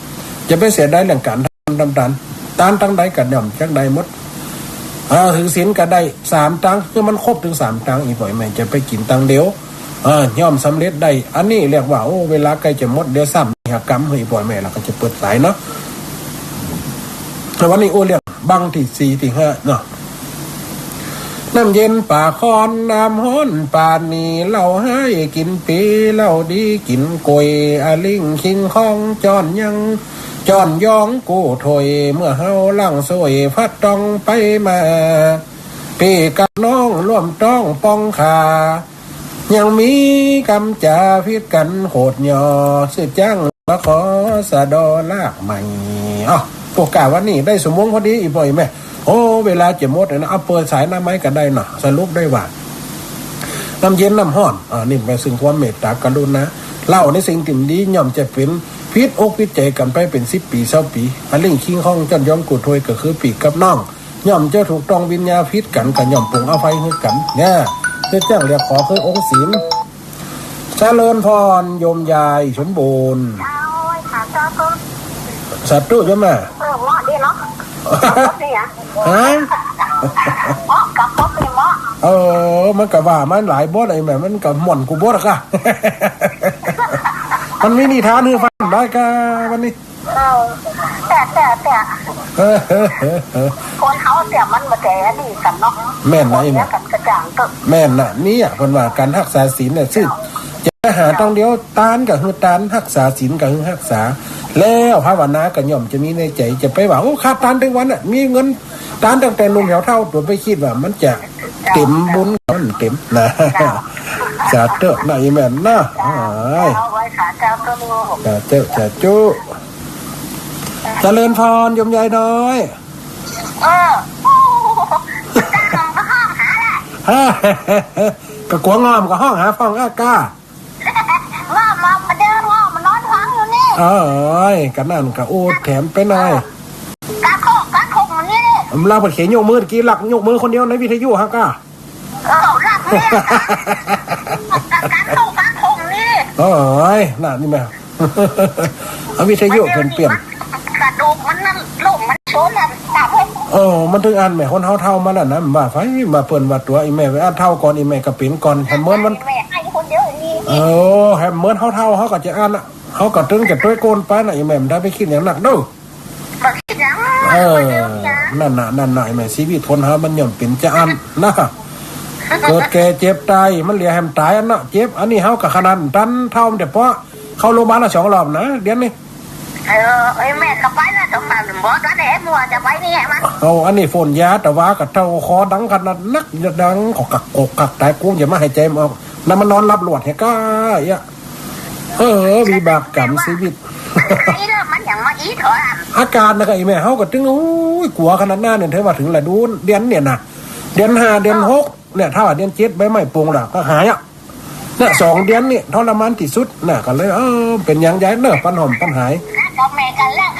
จะไปเสียดายเรื่องก๋านทำบุญทำตาน ตานตางใดก็ย่อมจักได้หมด อ่า ถือศีลก็ได้สามตาง หื้อมันครบตึงสามตาง อีพ่อแม่ จะไปกิ๋นตางเดียว เออ ย่อมสำเร็จได้ อันนี้เรียกว่า โอ้ เวลาใก้จะหมด เดี๋ยวซ้ำ หากำหื้ออีพ่อแม่ แล้วก็จะเปิดสายเนาะ แต่วันนี้อู้เรื่องบั้งตี้สี่ตี้ห้าเนาะ น้ำเย็นป่าคอน น้ำฮ้อนป่าหนี เหล้าฮ้ายกิ๋นปี๋ เหล้าดีกิ๋นก๋วย อะลิ่งคิงคองจ้อนยัง จ้อนยองกู้ถ้วย เมื่อเฮาหลั่งโซ่ย พัดต้องไปมา ปี้กับน้องร่วมต้องปองขา ยังมีกำจ๋าผิดกั๋นโขดหย่อ ซื่อจ้างมาขอสะเดาะหลักไม้ อ้าว โอกาสวันนี้ได้ชั่วโมงพอดี อีพ่ออีแม่ โอ้ เวลาจะหมดแล้วนะ เอาเปิดสายหน้าไม้ก็ได้เนาะ สรุปได้ว่า น้ำเย็นน้ำฮ้อน อ่า นี่ไปซึ่งความเมตตากรุณา เหล้าในสิ่งตี้บ่ดี ย่อมจะเป๋นผิดอกผิดใจ๋กั๋นไปเป๋นสิบปี๋ซาวปี๋ อะลิ่งคิงคองจ้อนยองกู้ถ้วย ก็คือปี้กับน้อง ย่อมจะถูกต้องวิญญาผิดกั๋น ก็ย่อมปงอภัยหื้อกั๋น เนี่ย เจ้าเจ้าเหลือขอคือองค์ศีล เจริญพรโยมยายสมบูรณ์ สาธุโยมแม่ เออ เหมาะดีเนาะ ฮะ เหมาะกับผมนี่เหมาะ เออ มันก็ว่ามันหลายบทไอ้แม่ มันก็ม่วนกู้บทอะค่ะ มันมีนิทานหื้อฟังได้ก่ะวันนี้ เออ แต่ แต่ แต่ เออ คนเฮาเสียมันบ่แจ๋อันนี้กั๋นเนาะ แม่นนะ คนเสียกั๋นกระจ่างเต๊อะ แม่นนะ เนี่ย เปิ้นว่าก๋านฮักษาศีลเนี่ย ซื่อ จะหาตางเดียว ตานก็หื้อตาน ฮักษาศีลก็หื้อฮักษา แล้วภาวนาก็ย่อมจะมีในใจ๋ จะไปว่า โอ้ ข้าตานตึงวันน่ะ มีเงินตานตั้งแต่หนุ่มแถวเฒ่า ตั๋วไปกึ๊ดว่ามันจะเต๋มบุญ มันเต๋มนะ เจ้า สาธุนะ อีแม่นะ เจ้า อ้าย เจ้า ไหว้สาเจ้าก็รู้ สาธุ สาธุ เจริญพรโยมยายน้อย เออ โอ้โห เจ้าก็ห้องหาแหละ ฮะ ก็กั๋วงอมก็ห้องหาพ่องอ้าก้า งอมมาประเดิม งอมมานอนฟังอยู่นี่ เอ้ย ก็นั่นก็อู้แถมไปหน่อย กะโคก กะโคกอย่างนี้นี่ ลาวเปิ้นเขียนยกมือตะกี้ ลักยกมือคนเดียวในวิทยุฮะก้า เออ ลักเนี่ย กะโคก กะโคกอย่างนี้ เอ้ย น่ะ นี่แม่ เอาวิทยุเปิ้นเปลี่ยน กระดูกมันนั่น ลูกมันโซมแล้ว เออ มันตึงอั้นแหม คนเฮาเฒ่ามาแล้วนะ มันว่าไผ ว่าเปิ้นว่าตั๋ว อีแม่ไปอั้นเฒ่าก่อน อีแม่ก็เป๋นก่อน แหมเหมือนมัน แม่ไอ้คนเดียวนี่ เออ แหมเหมือนเฮาเฒ่า เฮาก็จะอั้นน่ะ เฮาก็ตึงจะตวยโกนไปน่ะ อีแม่บ่ได้ไปกึ๊ดหยังนักเด้อ บ่กึ๊ดหยัง เออ บ่ได้กึ๊ดหยัง นั่นน่ะ นั่นน่ะ อีแม่ ชีวิตคนเฮามันย่อมเป๋นจะอั้นนะ เกิดแก่เจ็บตาย มันเหลือแหมต๋ายอันเนาะ เจ็บ อันนี้เฮาก็ขนาดตันเฒ่ามันแต่เพราะเข้าโรงพยาบาลละสองรอบนะ เดี๋ยวนี้ เออ เอ้ย แม่ก็ไปนะ สงสารบ่ ต๋อนนี้มัวจะไปนี่แหม เอา อันนี้ฝนยา แต่ว่าก็เฒ่าคอดังขนาดนัก ดังขอกคักขอกคัก ต๋ายกูจะมาหายใจ๋บ่ออก นั่นมันนอนหลับหลวดแหมก้า เอ้ย เออ วิบากกรรมชีวิต ไอ้เรื่องมันยังมาอีกเถอะ อาการน่ะก็ อีแม่ เฮาก็ตึง โอ้ย กั๋วขนาดนั้นเนี่ย ถือว่าเถิงฤดูเดือนเนี่ยนะ เดือนห้า เดือนหกเนี่ย ถ้าว่าเดือนเจ็ดใบไม้ปลิวแล้วก็หายอะ เนี่ย สองเดือนนี่ทรมานตี้สุดนะ ก็เลย เออ เป๋นหยังยายเนาะ ปันหอมปันหาย กับแม่กันแล้ว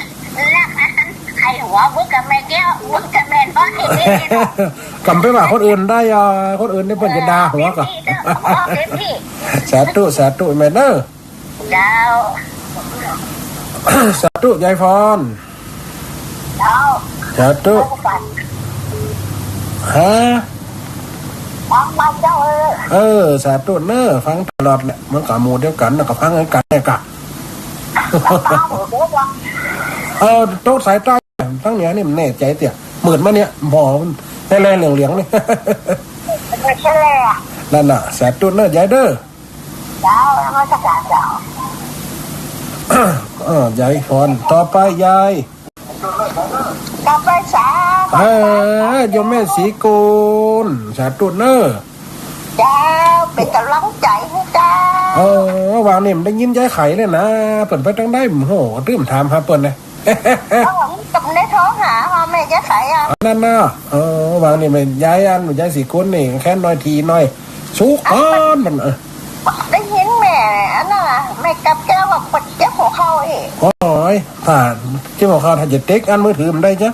แล้วอันนั้นใครหัว มึงกับแม่แก้ว มึงกับแม่น้อย กำไปว่าคนอื่นได้อ่ะ คนอื่นนี่เปิ้นจะด่าหัวก่อ เออ เต็มตี้ สาธุ สาธุ แม่เนาะ เจ้า สาธุ ยายพร เจ้า สาธุ เจ้าฝัน ฮะ ฟังมาเจ้าเออ เออ สาธุเน่อ ฟังตลอดแหละ มันก็หมู่เดียวกั๋นน่ะ ก็ฟังเหมือนกั๋นแหละกะ ตาหมู่เดียวกั๋น เออ โต๊ะสายใต้ ตังเหนือนี่มันแน่ใจ๋เตี้ย มืดมาเนี่ย บ่ แล่ๆ เหลืองๆ นี่ ไม่ใช่แหละ นั่นน่ะ สาธุเน่อ ยายเด้อ เจ้า นมัสก๋ารเจ้า เออ ยายพร ต่อไปยาย ต่อไปสา เออ โยมแม่ศรีกุล สาธุเน่อ เจ้า เป๋นก๋ำลังใจ๋หื้อเจ้า เออ วางนี่บ่ได้ยินยายไขเลยนะ เปิ้นไปตังใด โอ้โห ตื้มถามหาเปิ้นนะ เออ กับได้โทรหาว่าแม่ยายไขอ่ะ อันนั้นนะ เออ วางนี่แม่ยายอัน ยายศรีกุลนี่ แค่น้อยทีน้อย สุกรมัน เออ ได้ยินแม่อันนั้นน่ะ แม่กับแก้วว่าปวดเจ็บหัวเข่าเอง โอ้ย ถ้าเจ็บหัวเข่า ถ้าจะเต๊กอันมือถือมันได้จ้ะ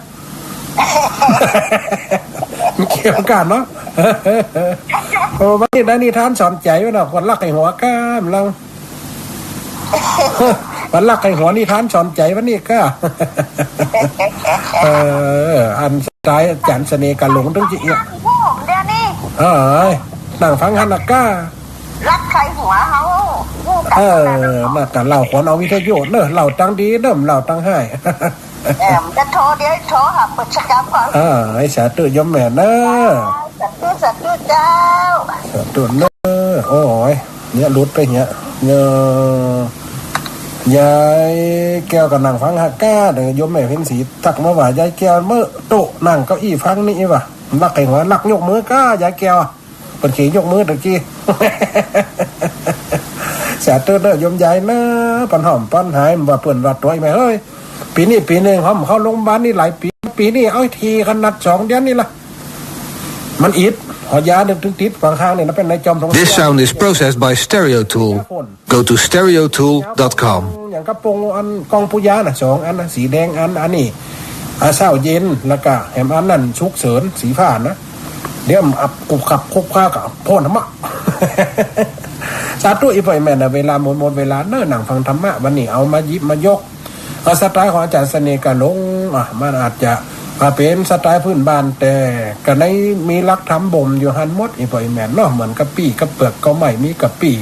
มันเกี่ยวกั๋นเนาะ โอ้ วันนี้ได้นิทานสอนใจ๋ไว้เนาะ คนรักไอ้หัวก้ามลัง วันรักไอ้หัวนิทานสอนใจ๋วันนี้ก้า เออ อันสุดท้ายอาจ๋ารย์เสน่ห์กาหลงตึงจะเอี้ย เดี๋ยวนี้ เออ นั่งฟังหั้นน่ะก้า รักใคร่หัวเขา เออ น่ะ ก็เล่าขวัญเอาวิทยุเน่อ เล่าตังดีเน่อ เล่าตังฮ้าย เออ จะโทร เดี๋ยวโทรหาเปิ้นสักครั้งก่อน เออ ไอ้สาธุโยมแม่เน่อ สาธุ สาธุเจ้า สาธุเน่อ โอ้ย เนี่ยหลุดไปเนี่ย เน่อ ยายแก้วก็นั่งฟังหั้นก้า เดี๋ยวโยมแม่เพ็ญศรีทักมาว่ายายแก้วเมื่อโต๊ะนั่งเก้าอี้ฟังนี่ว่ะ รักไอ้หัว รักยกมือก้า ยายแก้ว เปิ้นเขียนยกมือตะกี้ สาธุเน่อโยมยายเน่อ ปันหอมปันหาย ว่าเปิ้นว่าตวยแม่เฮ้ย ปี๋นี้ปี๋นึ่ง หอมเข้าโรงพยาบาลนี่หลายปี๋ ปี๋นี้เอาทีขนาดสองเดือนนี่ละ มันอิด หอยาเดินตึงติด บางครั้งนี่นะ เป๋นนายจอมสง This sound is processed by Stereo Tool. Go to stereo tool dot com. อย่างกระโป๋งอันกองปูยาน่ะ สองอันน่ะ สีแดงอัน อันนี้ อ่า เช้าเย็น แล้วก็แหมอันนั้นฉุกเฉิน สีฟ้านะ เดี๋ยวมันอับกุบขับคุบคากับพ่นธรรมะ สาธุ อีพ่ออีแม่นะ เวลาหมดหมดเวลาเน่อ นั่งฟังธรรมะ วันนี้เอามาหยิบมายก เอาสไตล์ของอาจ๋ารย์เสน่ห์กาหลง อ่ะ มันอาจจะ อ่ะ เป๋นสไตล์พื้นบ้าน แต่ก็ได้มีหลักธรรมบ่มอยู่หั้นหมด อีพ่ออีแม่เนาะ เหมือนกะปี้กะเปือกก็ไม่มีกะปี้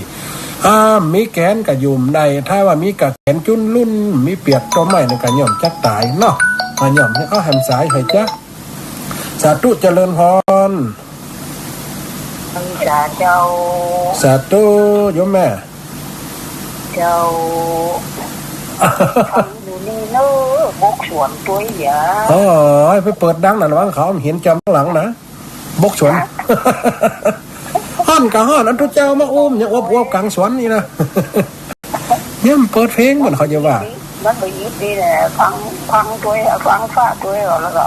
อ่า มีแกนก็อยู่บ่ได้ ถ้าว่ามีกะแกนจุนลุ่น มีเปียกก็ไม่นี่ก็ย่อมจักต๋ายเนาะ อ่ะ ย่อม เอาแหมสายไปจ๊ะ สาธุเจริญพร สาธุเจ้า สาธุโยมแม่ เจ้า ฟังอยู่นี่เน่อ บกสวนตวยอย่า โอ้ย ไปเปิดดังน่ะ ระวังเขาเหียนจอมหลังนะ บกสวน ฮะ ฮ้อนก็ฮ้อน อันตุ๊เจ้ามาอุ้มยังอวบๆ ก๋างสวนนี่นะ เนี่ยมันเปิดเพลงมันเขาจะว่า มันบ่อิดนี่แหละ ฟัง ฟังตวย ฟังฟ้าตวย แล้วก็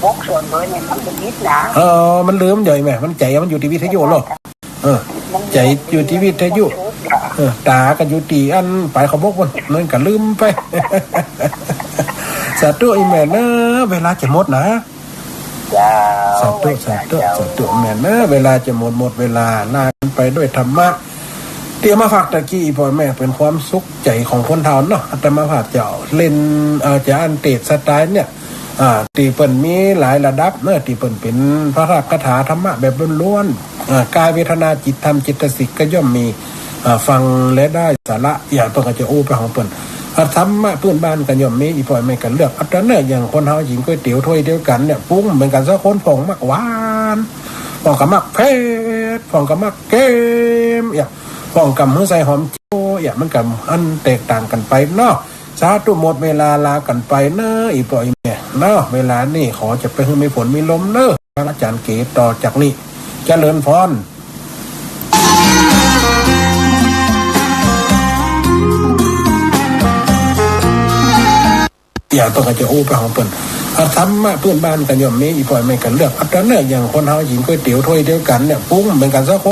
บกสวนตวยเนี่ยมันบ่อิดนะ เออ มันลืมใหญ่แม่ มันใจ๋มันอยู่ตี้วิทยุเนาะ เออ ใจ๋อยู่ตี้วิทยุ เออ ต๋าก็อยู่ตี้อันป๋ายเขาบกมัน มันก็ลืมไป สาธุอีแม่เน่อ เวลาจะหมดนะ เจ้า สาธุ สาธุ เจ้า สาธุ แม่นนะ เวลาจะหมด หมดเวลา ลาไปด้วยธรรมะ ตี้เอามาฝากตะกี้ อีพ่อแม่ เป๋นความสุขใจ๋ของคนเฒ่าเนาะ อาตมาภาพจะเล่น เอ่อ จะอันเตสน์สไตล์เนี่ย อ่า ตี้เปิ้นมีหลายระดับเนาะ ตี้เปิ้นเป๋นพระคาถาธรรมะแบบล้วนๆ อ่า กายเวทนาจิตธรรมจิตสิกก็ย่อมมี อ่า ฟังและได้สาระ อย่างเปิ้นก็จะอู้ไปของเปิ้น อ่า ธรรมะพื้นบ้านก็ย่อมมี อีพ่อแม่ก็เลือกเอาต๋ามเน่อ อย่างคนเฮากิ๋นก๋วยเตี๋ยวถ้วยเดียวกั๋นเนี่ย ปรุงเหมือนกั๋นสักคน พ่องมักหวาน พ่องก็มักเผ็ด พ่องก็มักเค็ม อย่าง พ่องก็หื้อใส่หอมเจียว อย่าง มันก็อันแตกต่างกั๋นไปเนาะ สาธุ หมดเวลาลากั๋นไปเนาะ อีพ่ออีแม่เนาะ เวลานี้ขอจะไปหื้อมีฝนมีลมเนาะ อาจ๋ารย์เก๋ต่อจากนี้ เจริญพร อย่างเปิ้นก็จะอู้ไปของเปิ้น อ่ะ ธรรมะพื้นบ้านก็ย่อมมี อีพ่อแม่ก็เลือกเอาต๋ามเน่อ อย่างคนเฮากิ๋นก๋วยเตี๋ยวถ้วยเดียวกั๋นเนี่ย ปรุงเหมือนกั๋นสักคน